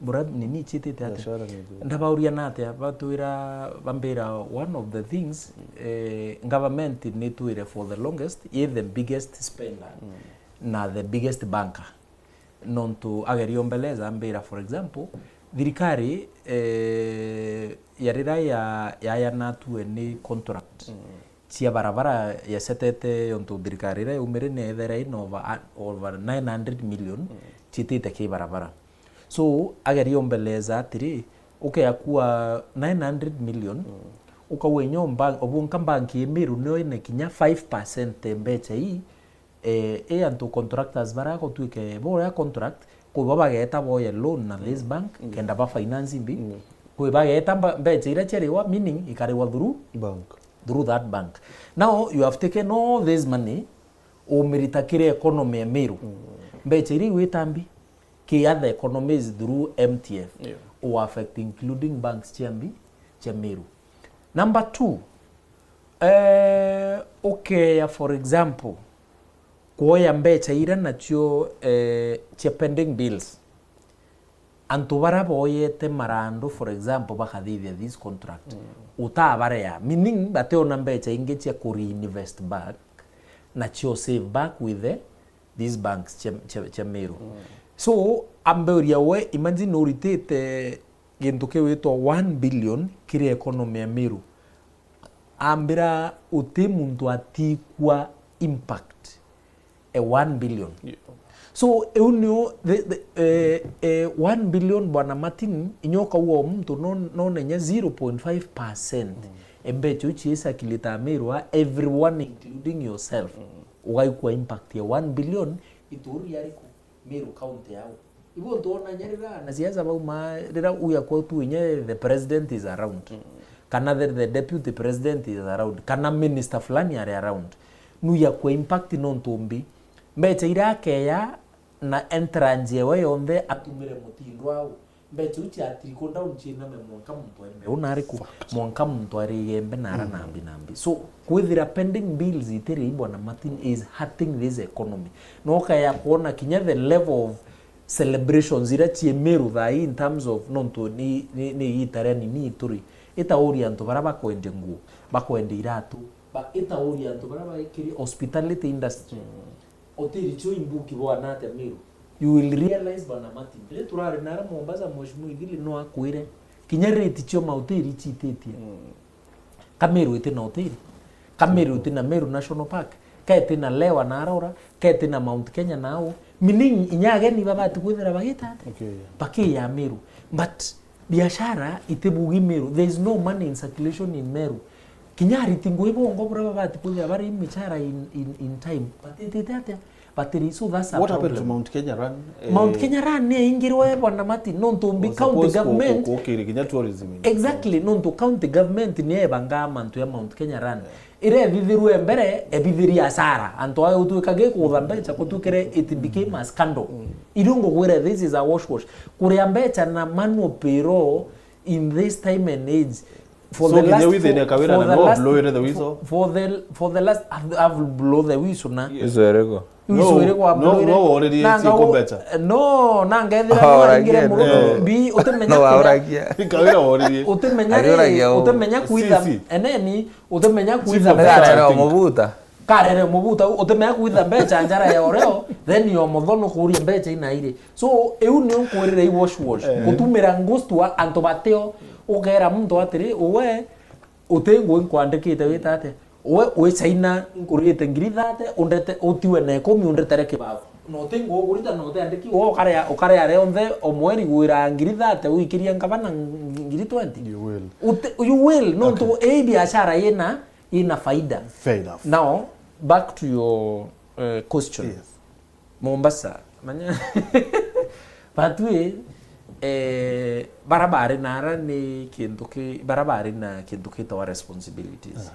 bura nini iciitite atia? Biashara ni njega. Ndabauria na atia? Batwira, bambira, one of the things, eh, government nitwire for the longest, i the biggest spender na the biggest banker. Nontu ageria umbeleza, ambira, for example, thirikari, eh, ya riria ya, yayanatue ni contract, cia barabara yacetete, ontu thirikari iria yaumire ni ethera ina over, over nine hundred million ciitite ki barabara. So, ageria umbeleza atiri, ukea kua nine hundred million, ukauga inya o bank, o bwonka bank i Meru nio ina kinya five percent ya mbeca ii, eh, i antu contractors baria gutwike boya contract, kwi bo bageeta boye loan na this bank, kenda ba finance mbi, kwi bageeta mba-, mbeca iria ciariwa, meaning ikariwa through Bank. through that bank. Now you have taken all this money, umirita kiri economy ya Meru. Mbeca iria igwita mbi, ki other economies through M T F, Yeah. u affect including banks cia mbi, cia Meru. Number two, eh, ukeya, for example, kwoya mbeca iria nacio, eh, cia pending bills. Antu baria boyete marandu, for example, bakathithia this contract, utabarea, meaning bationa mbeca ingi cia ku reinvest back na cio save back with the, these banks cia, cia, cia Meru. So, ambeuria we, imagine uritite gintu kiwitwa one billion kiri economy ya Meru. Ambira uti muntu atikua impact e one billion. Yeah. So, eu nio, the, the, eh, eh, one billion, Bwana Martin, inya ukauga o muntu no, no nenye zero point five percent e mbeca iu ciisakilita Amirwa, everyone including yourself, ugaikua impact ya one billion, ituri ariku? Meru County yao. Ibu ntuona inya riria anasiasa bauma, riria uya kwetu inya the president is around, kana the, the deputy president is around, kana minister fulani ari around, nuya kwe impact nontu mbi. Mbeca iria akeya na entourage ewe yonthe atumire mutindo au, mbeca iu cia trickle down ciiname mwanka muntu aimbe. Una ariku? Mwanka muntu arigembe na ara nambi nambi. So, kwithira pending bills itiri, Bwana Martin, is hurting this economy. No ukaya kwona kinya the level of celebrations iria cii Meru thaa ii in terms of, nontu ni, ni, ni igita ria nini ituri, itauria antu baria bakwendia nguo, bakwendia iratu, ba-, itauria antu baria baikiri hospitality industry. Hoteli cio imbuki bwana atia Meru? You will realize, Bwana Martin, riria turari nara Mombasa, Mheshimiwa Ithili no akwire, kinya rate cio mahoteli icititie. Ka Meru iti na hoteli? Ka Meru iti na Meru National Park? Ka iti na Lewa na Arora? Ka iti na Mount Kenya na au? Meaning, inya ageni babati kwithira bagita atia? Okay, yeah. Bakiya Meru. But biashara itibugi Meru. There is no money in circulation in Meru. Kinya ariti ngugi bongo buria babati kwithira bari michara in, in, in time, batitite atia? batiri. So that's a What happened to problem. Mount Kenya Run? Eh, Mount Kenya Run ni ingirwe bwana Mati, nontu mbi was county supposed ku- government. ku- kukiri kinya tourism in Exactly, nontu county government ni ebangaa mantu ya Mount Kenya Run. Ira ethithirwe mbere, ebithiria asara. Antu ayo utwika gikutha mbecha, kutwikire it became a scandal. Irio ngugwire, this is a wash wash. Kuria mbecha na manual payroll in this time and age. For So the kinya last, within for, a kawira for na the no last, blow ire the for, whistle? for the, for the last, I've, I've blow the whistle na. Izo eriko. Whistle iri kwa No, blow ire. no, already Nanga siko u- mbecha. No, nanga ethira Oh, no aringire already, murume eh. mbi, utimenya No, kuria. auragia. Kawira already. Utimenya Ariuragia ri, u- utimenya kwitha. Si, si. Eneni, utimenya kwitha of mbecha. Mbecha. Karere omubuta. Karere mubuta, utimenya kwitha mbecha njara ya oreo, then yo muthono kuria mbecha inairi. So, iu ni nkwirire i wash wash. Gutumira ngustua antu bateo, ukera muntu atiri, uwe, uti ngui nkwandikite wita atia? Uwe, wi China nkurite ngiri thate, undete, utiwe na ikumi, undetere kibabu. Na uti ngui ukurita, na utiandiki, uwe ukarea, ukarea rionthe o mweri gwira ngiri thate, uikiria ngavana ngiri twenty. You will. Uti, you will, nontu ii biashara yina, ina faida. Fair enough. Now, back to your uh, question. Yes. Mombasa, manya batwi, eh, bara bari nara ni kintu ki, bara bari na kintu kitawa responsibilities.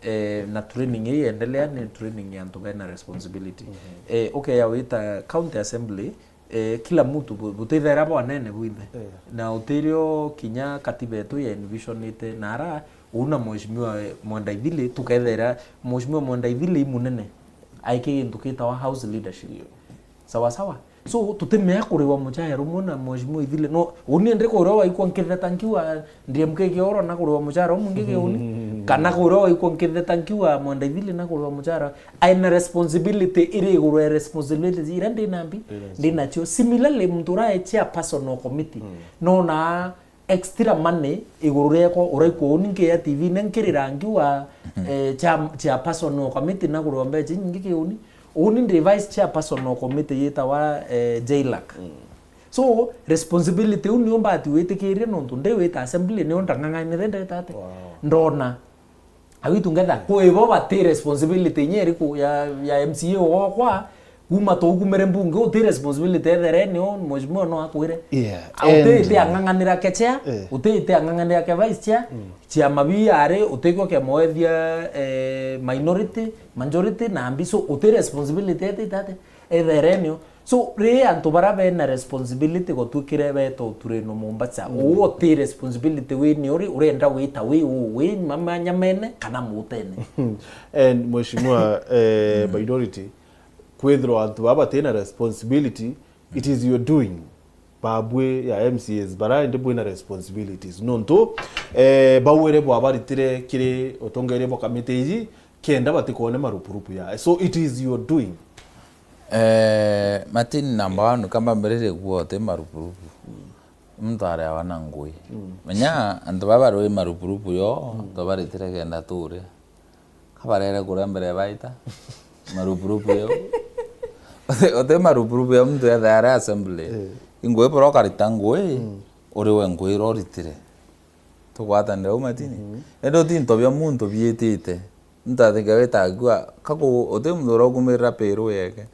Eh, na training ii endelea ni training ya antu bena responsibility. Eh, ukeya wita county assembly, eh, kila mtu bu- butithera bwanene bwinthe. Na utirio kinya katiba yetu ya envisionite nara, una mheshimiwa Mwenda Ithili, tukethera mheshimiwa Mwenda Ithili i munene aike gintu kitawa house leadership. Sawa sawa. So, tutimea kuriwa muchara rumwe na mheshimiwa Ithili. No, uni ndi kuriwa waikwa nkitheta nkiwa D M K Kioro na kuriwa muchara umwe ngi kiuni. Kana kuriwa waikwa nkitheta nkiwa Mwenda Ithili na kuriwa muchara. Aina responsibility iri iguru ya responsibility ira ndi na mbi, ndi nacio. Similarly, muntu urae chairperson o committee. No na extra money iguru riakwa, uraikwa uni nkiya T V ne nkirira nkiwa, eh, chair-, chairperson o committee na kuriwa mbecha nyingi kiuni. Uni ndi vice chairperson o committee yitawa, eh, J lac. So, responsibility iu niyo mbati witikirie nontu ndi wita assembly niyo ndang'ang'anire ndeta ati. Ndona. Awitu ngetha kwi bo bati responsibility inya iriku ya, ya M C A ogokwa, kuma tukumire mbunge, uti responsibility ethere nio mheshimiwa no akwire. Yeah, A, uti and- ite ang'ang'anira ke chair, Eh. uti ite ang'ang'anira ke vice chair, ciama bi ari, utigwa ke moethia, eh, minority, majority, na mbi, so uti responsibility ete itate, ethere nio. So, ri antu bara bena responsibility gutwikire beto tureno Mombasa. Uu uti responsibility wi ni uri, urenda wita wi uu, wi mama nyamene kana mutene. And mheshimiwa, eh, minority, kwithirwa antu baba batina responsibility, it is your doing. Babwe ya M C As bara indi bwina responsibilities. Nontu, eh, bawire bwabaritire kiri utongeria bwa kamiti iji, kenda batikone marupurupu ya. So it is your doing. Eh, Martin, number one, kamba mbirire kuwa uti marupurupu. Muntu areawa na ngui. Menya, antu baba rui marupurupu yo, tubaritire kenda turia. Kabarere kuria mbere baita. Marupurupu yo. Uti, uti marupurupu yo muntu ethe ari assembly. Ingui bura ukarita ngui, uri we ngui ira uritire. Tugwatanire au Martin. Indi uti into bia muntu biitite. Muntu athike wita akua, kaku uti muntu ura ukumirira piru yeke.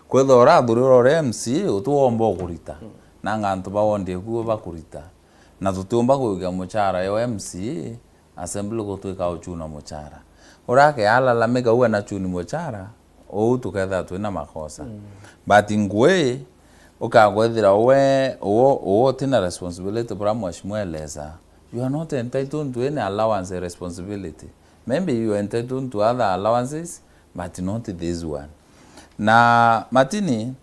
Kwithwa urathurira uri M C A, uti womba ukurita. Nanga antu ba ward eku bakurita. Na tutiumba kwikia muchara yo M C A, assembly gutwika uchuna muchara. Ura akealalamika uwe na chuni muchara, uu tukethira twina makosa. But ngui, ukakwithira we, uwe, uwe utina responsibility bura mheshimiwa eleza. You are not entitled to any allowance and responsibility. Maybe you are entitled to other allowances, but not this one. Na Martin,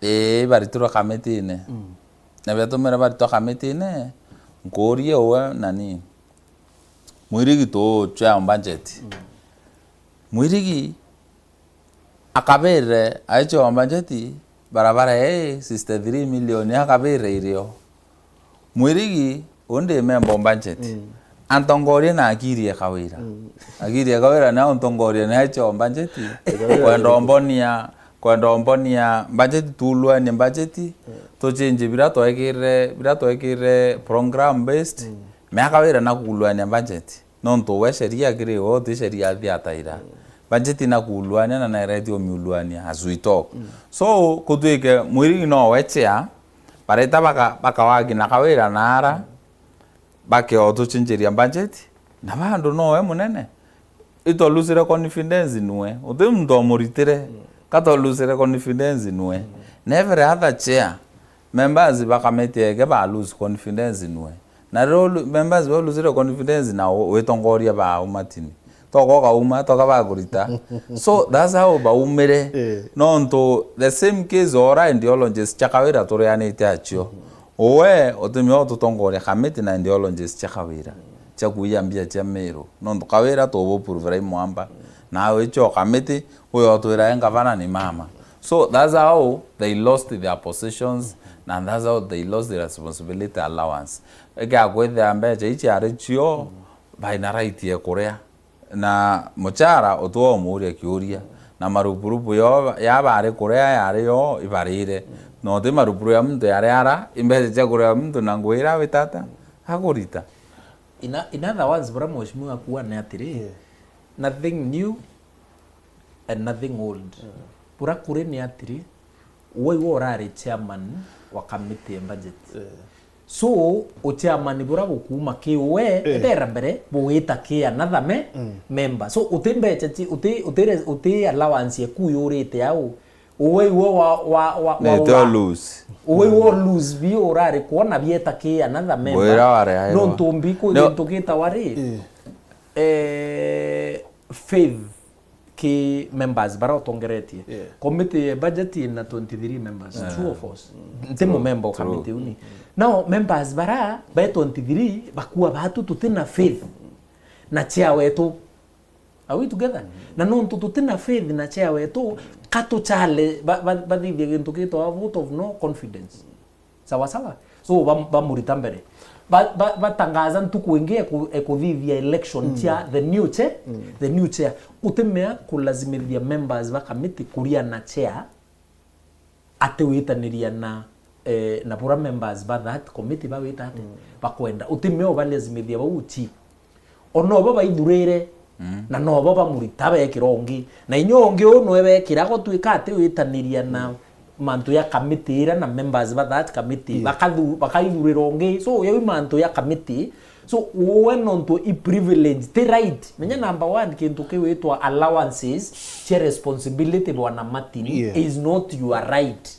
ii, baritirwa kamitine. Na biatumire baritwa kamitine, nkuurie uwe nani, Mwirigi tu chair budget. Mwirigi akabire aichwa budget, barabara ii sixty-three million akabire irio. Mwirigi undi member budget. Antongoria na akirie kawira. Akirie kawira na untongoria na aichwa budget. Kwenda umbonia, kwenda umbonia budget, tulwanie budget. Tuchinje bira twekire, bira twekire program based. Miaka wira na kulwania budget. Nontu we sheria kiri we uti sheria athiataira. Budget inakuuluania na naireti umiuluania as we talk. So, kutwike mwiri no we chair, bareta baka-, bakawaki na Kawira na ara, bakeotuchinjiria budget, na bado no we munene. Itwalusire confidence nwe. Uti muntu omuritire, katwalusire confidence nwe. Na every other chair, members ba committee eke ba lose confidence nwe. Na riria members ba lose confidence na wi-, witongoria ba umatini. Toka ukauma, toka bakurita. So that's how baumire. Eh. Nontu the same case ora ideologies cha Kawira turianite achio. Uwe utumia ututongoria committee na ideologies cha Kawira. Cha kuiya mbia cha Meru. Nontu Kawira tubu prove rai mwamba. Na wicho committee, uyo twira e ngavana ni mama. So that's how they lost their positions, na that's how they lost the responsibility allowance. Eke akwithia mbecha ichi ari cio, baina right ya kuria. Na muchara utwa umuria kiuria. Na marupurupu yo, ya bari kuria yari yo ibarire. No ti marupurupu ya muntu yari ara, imbecha cia kuria muntu na ngwira witata, akurita. In, in other words, bura mheshimiwa akuwa ni atiri, Yeah. nothing new and nothing old. Yeah. Bura kuri ni atiri, we iwe urari chairman wa committee ya budget. Yeah. So, uchairman bura bukuuma ki uwe, Eh. etera mbere, bugita ki another me-, Mm. member. So, uti mbecha chi-, uti, uti re-, uti allowance eku yurite au. Uwe iwe wa, wa, wa, wa, Nete wa. o lose. Uwe iwe o lose bi urari kwona bieta ki another member. Bwira wari ayo. Nontu mbi kwi No. gintu gitawa ri, Eh. eh, faith ki members bara utongeretie. Yeah. Committee ya budget ina twenty-three members, Yeah. true or false? Mm. Nti True. mumemba o True. committee uni. Now, members bara ba twenty-three bakua batu tutina faith na chair wetu. Are we together? Na nontu tutina faith na chair wetu, katuchale ba-, ba-, bathithie gintu gitwa vote of no confidence. Sawa sawa? So, bam-, bamurita mbere. Ba-, ba-, batangaza ntuku ingi eku-, ekuthithia election Mm. cia the new chair, Mm. the new chair. Utimea kulazimithia members ba committee kuria na chair, ati witaniria na, eh, na bura members ba that committee bawita ati Mm. bakwenda. Utimea ubalazimithia bau chi. Ona obo baithurire, Mm. na nobo bamurita bekira ungi. Na inya ungi uu nwe bekira gutwika ati witaniria na mantu ya committee ira na members ba that committee, Yeah. bakathu-, bakaithurira ungi. So, yau mantu ya committee. So, uwe nontu i privilege, ti right. Menya number one, kintu kiwitwa allowances cia responsibility, Bwana Martin, Yeah. is not your right.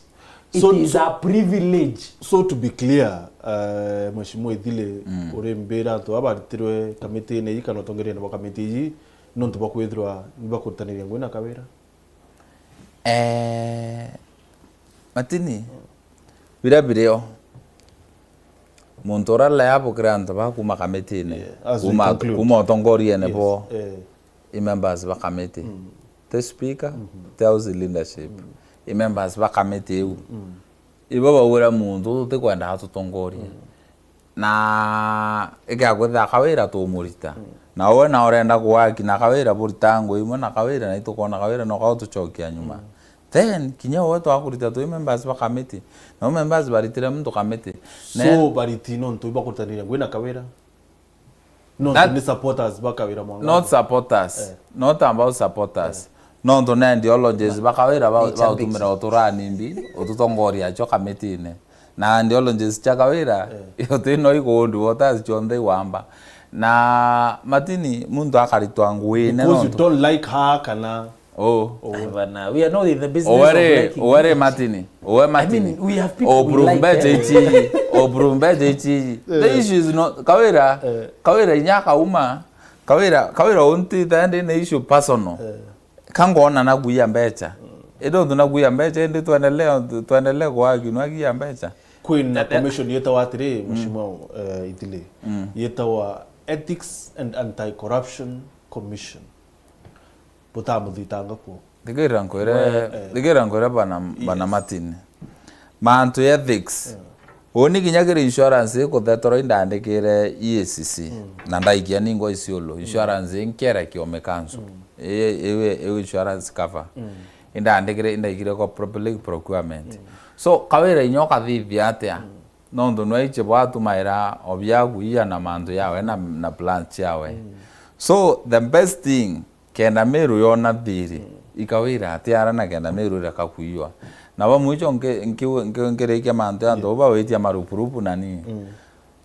It So, is so, a privilege. So to be clear, uh, Mheshimiwa Ithile, Mm. uri mbira antu aba baritirwe kamiti-ini iji kana utongeria-ini bwa kamiti iji, nontu bwa kwithirwa ni bakurutaniria ngugi na Kawira? Eh, Martin, biria birio, muntu uria liable kiri antu ba kuma kamiti-ini, Yeah, as we kuma, conclude. kuma utongoriene Yes, bwo, eh. i members ba kamiti. Mm. Ti speaker, Mhm. ti house leadership. Mm. I members ba kamiti iu. Mm. Ibo baugira muntu uyu tutikwenda atutongorie. Mm. Na ikiakwithira Kawira tumurita. Mm. Na we na urenda kuwaki na Kawira burita ngugi imwe na Kawira na itukona Kawira no kautuchokia nyuma. Mm. Then, kinya we twakurita twi members ba kamiti. Na members baritire muntu kamiti. So, bariti nontu ibakurutaniria ngugi na Kawira? Nontu That ni supporters ba Kawira Mwangaza. Not supporters. Eh. Not about supporters. Eh. Nontu ni ideologies ba Kawira ba, Ni cha bautumira big. Uturani mbi, ututongoria acho kamiti-ini. Na ideologies cha Kawira, Eh. iyo ti no iku hold voters chonthe iwamba. Na Martin, muntu akaritwa nguine Because you nontu don't like her kana Oh. Oh. Bana, we are not in the business Owere, of liking owere people. Martin. Owe Martin. I mean, we have people we Oprove like, mbeche eh. ichi. Oprove mbeche ichi. The Eh. issue is not Kawira. Eh. Kawira inya akauma. Kawira, Kawira unti tende ni issue personal. Eh. Kangona na kuiya mbecha. Indi untu na kuiya mbecha, indi tuendelee, tuendelee kwa kinwa kia mbecha. Kwina That, that commission yetawa atiri, Mm. Mheshimiwa, eh, Ithile. Mm. Yetawa Ethics and Anti-Corruption Commission. Butamuthitanga kuo. Thikira nkwire, We, eh. thikira nkwire bana, Yes. bana Martin. Mantu ya ethics. Yeah. Uni kinya kiri insurance ikuthetera indandikire E A C C. Mm. Na ndaikia ningwa Isiolo. Mm. Insurance inkiere kiome kanso. Mm. Iwe, iwe, iwe insurance cover. Mm. Indandikire, indaikire kwa public procurement. Mm. So, Kawira inya ukathithia atia? Mm. Nontu nwaiche bwatumaira obia kuiya na mantu yawe na, na plans ciawe. Mm. So, the best thing Kenda Meru yona thiri, ikawira ati ara na kenda Meru ireka kuiywa. Na bamwicho nki-, nki-, nki-, nkirikia mantu ya antu bau bawitia marupurupu na ni.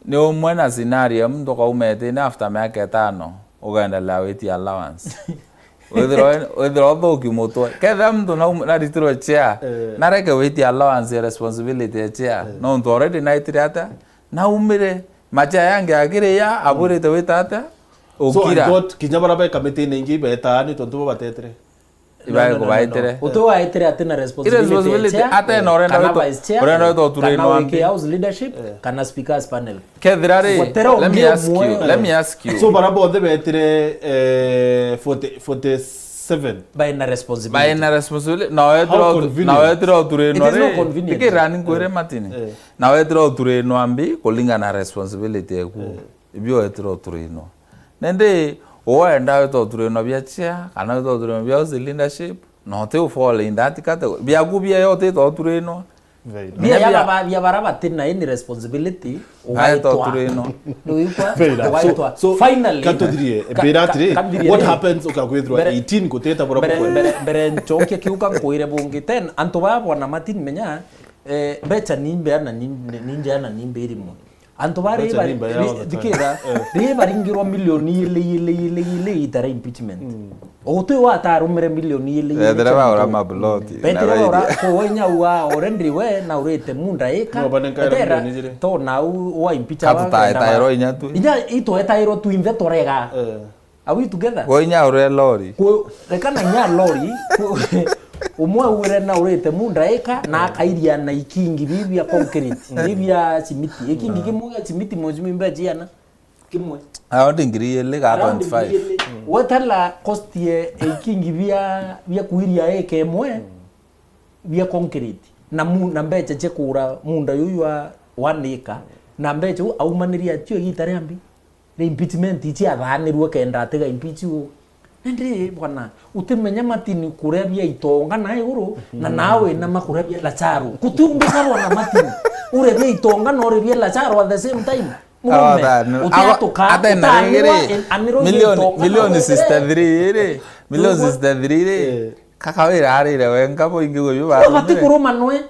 Ni umwe na scenario ya muntu ukauma itine after miaka itano, ukaendelea witia allowance. Withirwa, withirwa uthuki mutwe. Kethira muntu na, naritirwe chair, nareke witia allowance ya responsibility ya chair. Nontu already naitire atia? Naumire. Machair yangi akiri ya, abwirite wita atia? So, I Ukira. Thought kinya bara be kamiti-ini ingi ibetaa ni tontu bo batetire. Ibae kubaitire. Uti waitire ati na responsibility ya responsibility, chair, ate na urenda kana wito, vice chair, urenda wito kana uturino wiki ambi. House leadership, kana speakers panel. Kethira ri, Gutera let me ungi ask umwe. You, let me ask you. So, bara bonthe betire, eh, forty, forty-seven. Bae na responsibility. Bae na responsibility. Na wetira How utu-, convenient. Na wetira uturino. It is ri, not convenient. Tikira ni nkwire Martin. Eh. Na wetira uturino ambi kulingana na responsibility eku. Eh. Ibio wetira uturino. Nindi, uenda wita uturino bia chair, kana wita uturino bia house leadership, na uti u fall in that category. Biaku bia yo utita uturino. Very nice. Bia ya baba, bia bara bati na any responsibility, ugaitwa uturino. Ni wigua? Very nice. So, ugaitwa. So, finally, katuthirie, ka-, mbira ka-, atiri, katuthirie what ri? Happens ukakwithirwa mbere, eighteen gutita bura mbere, bukwenda? Mbere, mbere nchokie kiu kankwire bungi. Then, antu baa bwana Martin menya, eh, mbecha ni mbea na ni, ni, ni njea na ni mbiri mwe. Antu bari bari, thikira, ri baringirwa milioni ili, ili, ili, ili itara impeachment. Uti watarumire milioni ili, ili. Ethira baura maploti. Betire baura, ko wenya wa already we na urite munda ika. Etera, to na u wa impeach wa kenda ba. Etairwo inya tu. Inya itwetairwo tu inthe torega. Are we together? Gwe inya ure lori. Ku-, reka na inya lori, ku-, umwe augire na urite munda ika, na akairia na ikingi bibia concrete, bibia simiti. Ikingi kimwe gia simiti mheshimiwa mbecha ciana? Kimwe. Around ngiri ili ga around twenty-five. Ngiri ili. Wetala cost ye ikingi bia, bia kuiria ika imwe, bia concrete. Na mu-, na mbecha cia kugura munda yuyu wa one acre, na mbecha u aumaniria acio igita ria mbi. Ri impeachment ici athanirwe kenda atiga impeach u. Nandi bwana, utimenya Martin kuria bia itonga na iguru, na nawe na makuria bia Lazaro. Kutiumbika bwana Martin. Ure bia itonga na ure bia Lazaro at the same time. Murume, utiatuka, ate na ringiri, utanirwa, in-, anirwa milioni, itonga milioni na sixty-three iri, milioni sixty-three iri. Eh. Kaka wira arire wenga boingi gwe biu. Bati kurumanwe.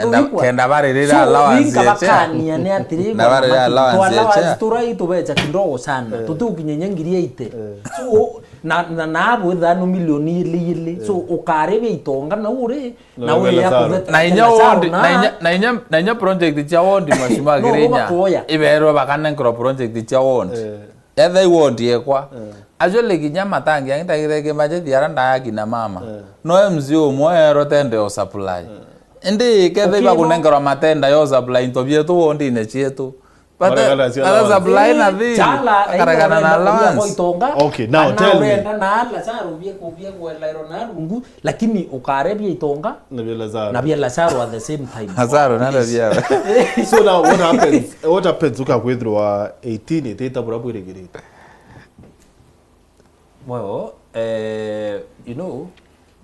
Enda, kenda baririra allowance ya chair. Bakania ni atiri, na baririra allowance ya chair. Tura itubecha kidogo sana. Eh. Tutiukinyenya ngiri eighty. Eh. So, na, na, na abo ithano milioni ili ili. So, ukaribia itonga na uri, na uri ya kuveta. Na inya ward, na inya, na inya, na inya project cia ward, mheshimiwa Girinya. Iberwe bakanenkerwa project cia ward. Eh. Etha i ward yekwa. Eh. Actually, kinya matangi angitagire kimajethi ara ndaya kina mama. Eh. No M C A umwe erwe tende o supply. Eh. Indi ketha ibakunengerwa matenda yo supply into bietu ward-ine cietu. Bate-, baregana cia allowance. Bate supply na thing. Chala, akaregana na allowance. Okay, now tell me. Urenda na ala caro bie kubia kwelairo na rungu. Lakini ukarebia itonga na bia Lazaro. Na bia Lazaro at the same time. Lazaro, nada bia. So now what happens? What happens ukakwithirwa eighteen itita bura bwirigirite? Well, eh, you know,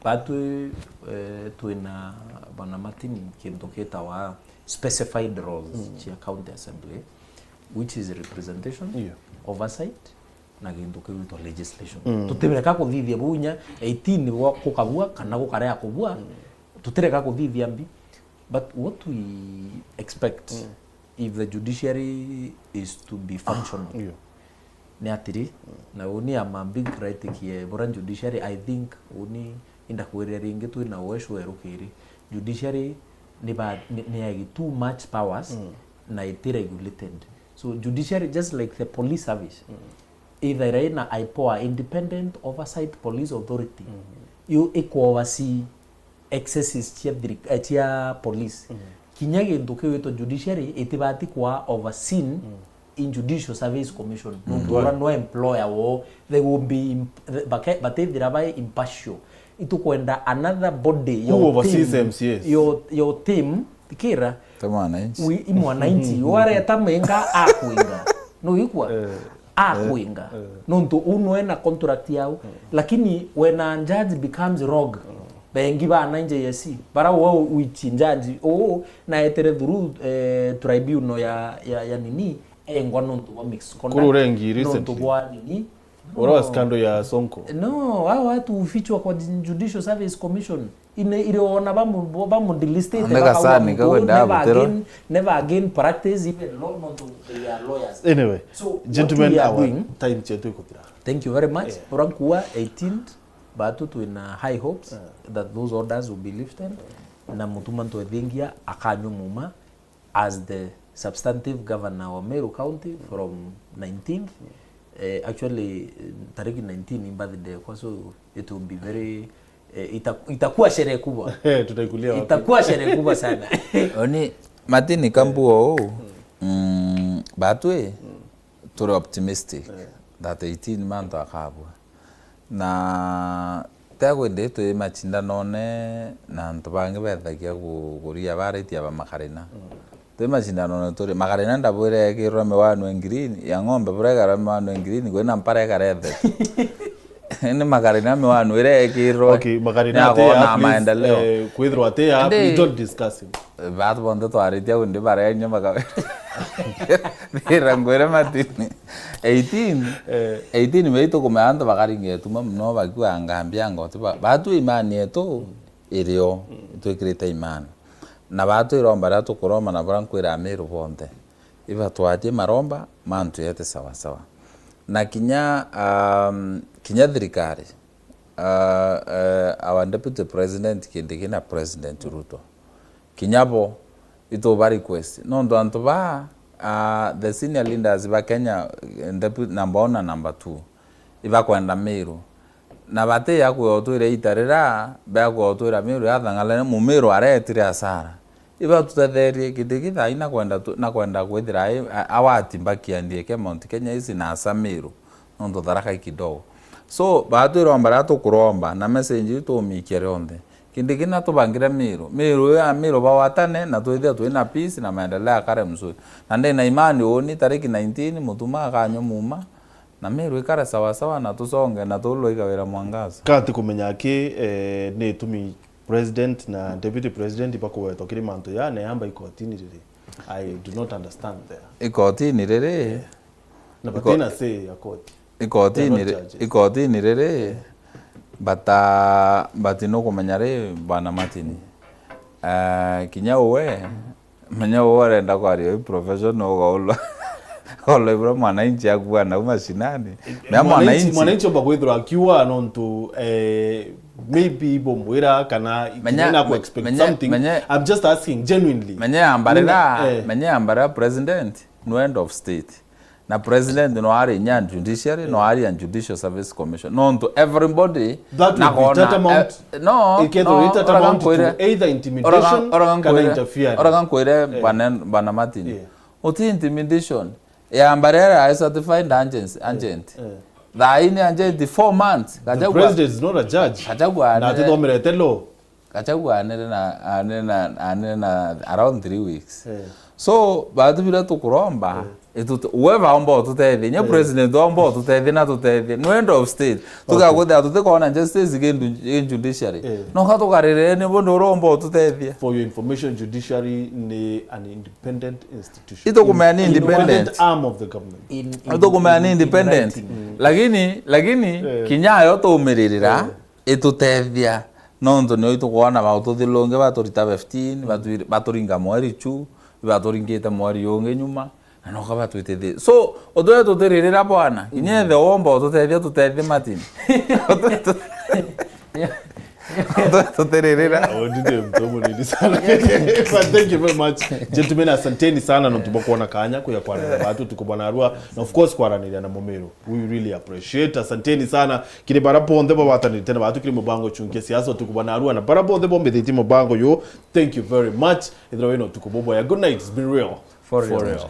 batwi, eh, twina bwana Martin kintu kitawa specified roles cia county assembly, which is representation, oversight, na gintu kiu gitwa legislation. Tutireka kuthithia buu inya eighteen gwa-, gukabua kana gukarega kubua, tutireka kuthithia mbi. But what we expect, if the judiciary is to be functional, ni atiri, na uni am a big critic ye bura judiciary, I think uni indakwirira ringi twina uesho erukiri. Judiciary ni ba-, ni, ni egi too much powers na iti regulated. So judiciary, just like the police service, ithaira ina IPOA, Independent Oversight Police Authority, yo iko oversee excesses cia thiri-, eh, cia police. Kinya gintu kiwitwa judiciary itibati kwa overseen in Judicial Service Commission. Nuntu ura no employer wo, they will be imp-, bake-, batithira bai impartial. Itukwenda another body, who oversees M C As? Your, your team, kira, ti mwananchi. Wi-, i mwananchi. Wareta menga akwinga. No ikwa? Eh. Akwinga. Eh. Nontu uu nwe na contract yao. Lakini when a judge becomes rogue, bengi ba na J S C, bara wo which judge, uu na etere through, eh, tribunal ya, ya, ya nini, engwa nontu bwa misconduct. Kuru rengi recently. Nontu bwa nini, Ura wa scandal ya Sonko. No, hao watu hufichwa kwa Judicial Service Commission. Ine, ile ona bamu-, bamu delistate, Nega bakaua sana, mtu, nikawe never doubt, again, never again practice even law, not they are lawyers. Anyway, so, what gentlemen, we are our doing, time chetu ikuthira. Thank you very much. Yeah. Ura nkuuga eighteenth, batu twina high hopes, yeah, that those orders will be lifted, na Mutuma M'Ethingia akanywa muuma as the substantive governor wa Meru County from nineteenth. Eh, actually, eh, tariki nineteen ni birthday yakwa, so it will be very, eh, ita-, itakuwa sherehe kubwa. Eh, tutaikulia wapi? Itakuwa sherehe kubwa sana. Oni, Martin, kambuo uu, mm, batwi, turi optimistic, eh, that eighteen mantu akabua. Na tegwindi twi macindanone na antu bangi bethagia ku-, kuria baritia ba Makarina. Mm. Twi macindanone turi, Makarina ndabwire ekirwe miwanu e green, ya ng'ombe bura ikarwa miwanu e green, kwina mpara ikarethetwe. Ni Makarina miwanu iria ekirwe. Okay, Makarina ni ati akona ya, please, maendeleo, eh, kwithirwa ati ya, indi, we don't discuss him. Batu bonthe twaritie au ndi barenya maka-, thira ngwire Martin. Eighteen, eh, eighteen baitu kumea antu bakaringa ituma mono bakiuga ngambia ngoti ba-, batu imani yetu irio, mm, twikirite imani. Na batu iromba riria tukuromba na buria nkwira Amiru bonthe. Ibatwatie maromba, mantu yete sawa sawa. Na kinya, um, kinya thirikari, uh, uh, our deputy president Kindiki na President Ruto, kinya bo, ituba request. Nontu antu ba, uh, the senior leaders ba Kenya, uh, deputy number one na number two, ibakwenda Miru. Na bati ya kwotwira ita rira, bea kwotwira Miru yathang'arane, Mumiru aretire asara. Iba tutetherie Kindiki thaa ii nakwenda tu-, nakwenda kwithira ai-, a-, awati mbakiandie ke Mount Kenya isi na asa Miru, nontu Tharaka i kidogo. So, batwiromba riria tukuromba, na message iu tumikia rionthe. Kindiki natubangire Miru. Miru ya Miru bawatane, na twithia twina peace na maendeleo akare mzuri. Na ndina imani uni tariki nineteen, Mutuma akanywa muuma, na Miru ikare sawa sawa, na tusonge, na tulwa igawira mwangaza. Ka ntikumenya ki, eh, ni itumi president na deputy president bakugwetwa kiri mantu ya, na yamba ikotini riri. I do not understand there. Ikotini riri? Yeah. Na iko-, batina say ya koti. Ikotini ri-, they are not judges. Ikotini riri, yeah, bata-, bati nukumenya ri, Bwana Martin. Eh, kinya uwe, menya uwe urenda kwaria wi professional, ugaulwa, ugaulwa ibura mwananchi akua nau mashinani. Mea mwananchi, mwananchi, mwananchi omba kwithirwa akiua nontu, eh, maybe ibomwira kana menya, na ku expect menya, something. Menya, I'm just asking genuinely. Menya yambarira, eh, menya yambarira president no end of state. Na president no ari inya judiciary, no ari a Judicial Service Commission. Nontu everybody that would be nakona, tantamount, eh, no, ikethirwa no, i tantamount to either intimidation kana interference. Oraga nkwire, eh, bana, bana Martin. Yeah. Uti intimidation. Yamba rero ya certified agents, agent. Eh, eh. Thaa ii ni agent four months. The president is not a judge. Gachagua na anene, atithomerete law. Gachagua anene na, anene na, anene na around three weeks. Eh. So, batu bira tukuromba, eh, itute-, whoever omba ututethie, nye, eh, president omba ututethie na tutethie. No end of state. Okay. Tugakuthia tutikona justice ki ndu-, ki judiciary. Eh. No ka tukarire ni bundu uromba ututethie. For your information, judiciary ni an independent institution. Itukumea ni independent. Independent arm of the government. In, in, itukumea ni in, in independent writing. Mm. Lakini, lakini, eh, kinya yo tumiririra, eh, itutethia. Nontu nio itukwona baututhilungi baturita fifteen, mm, batwiri-, baturinga mweri chu, ibaturingite mweri ungi nyuma, na noka batwitithie. So, utwire tutiririra bwana, kinya, mm, ethe womba ututethia, tutethie Martin. Utwire tu-, utwire tutiririra. Oh, ndinde mtu munini sana. But thank you very much, gentlemen. Asanteni sana nontu bwa kwona kanya kuya kwaraniria batu tuku bwa narua, na of course kwaraniria na Mumiru. We really appreciate. Asanteni sana kiri bara bonthe babatanirite na batu kiri mubango chunkia siasa utuku bwa narua, na bara bonthe bombithitie mubango yu. Thank you very much. Ithira wina utuku bubwega. Good night. It's been real. For real. For real.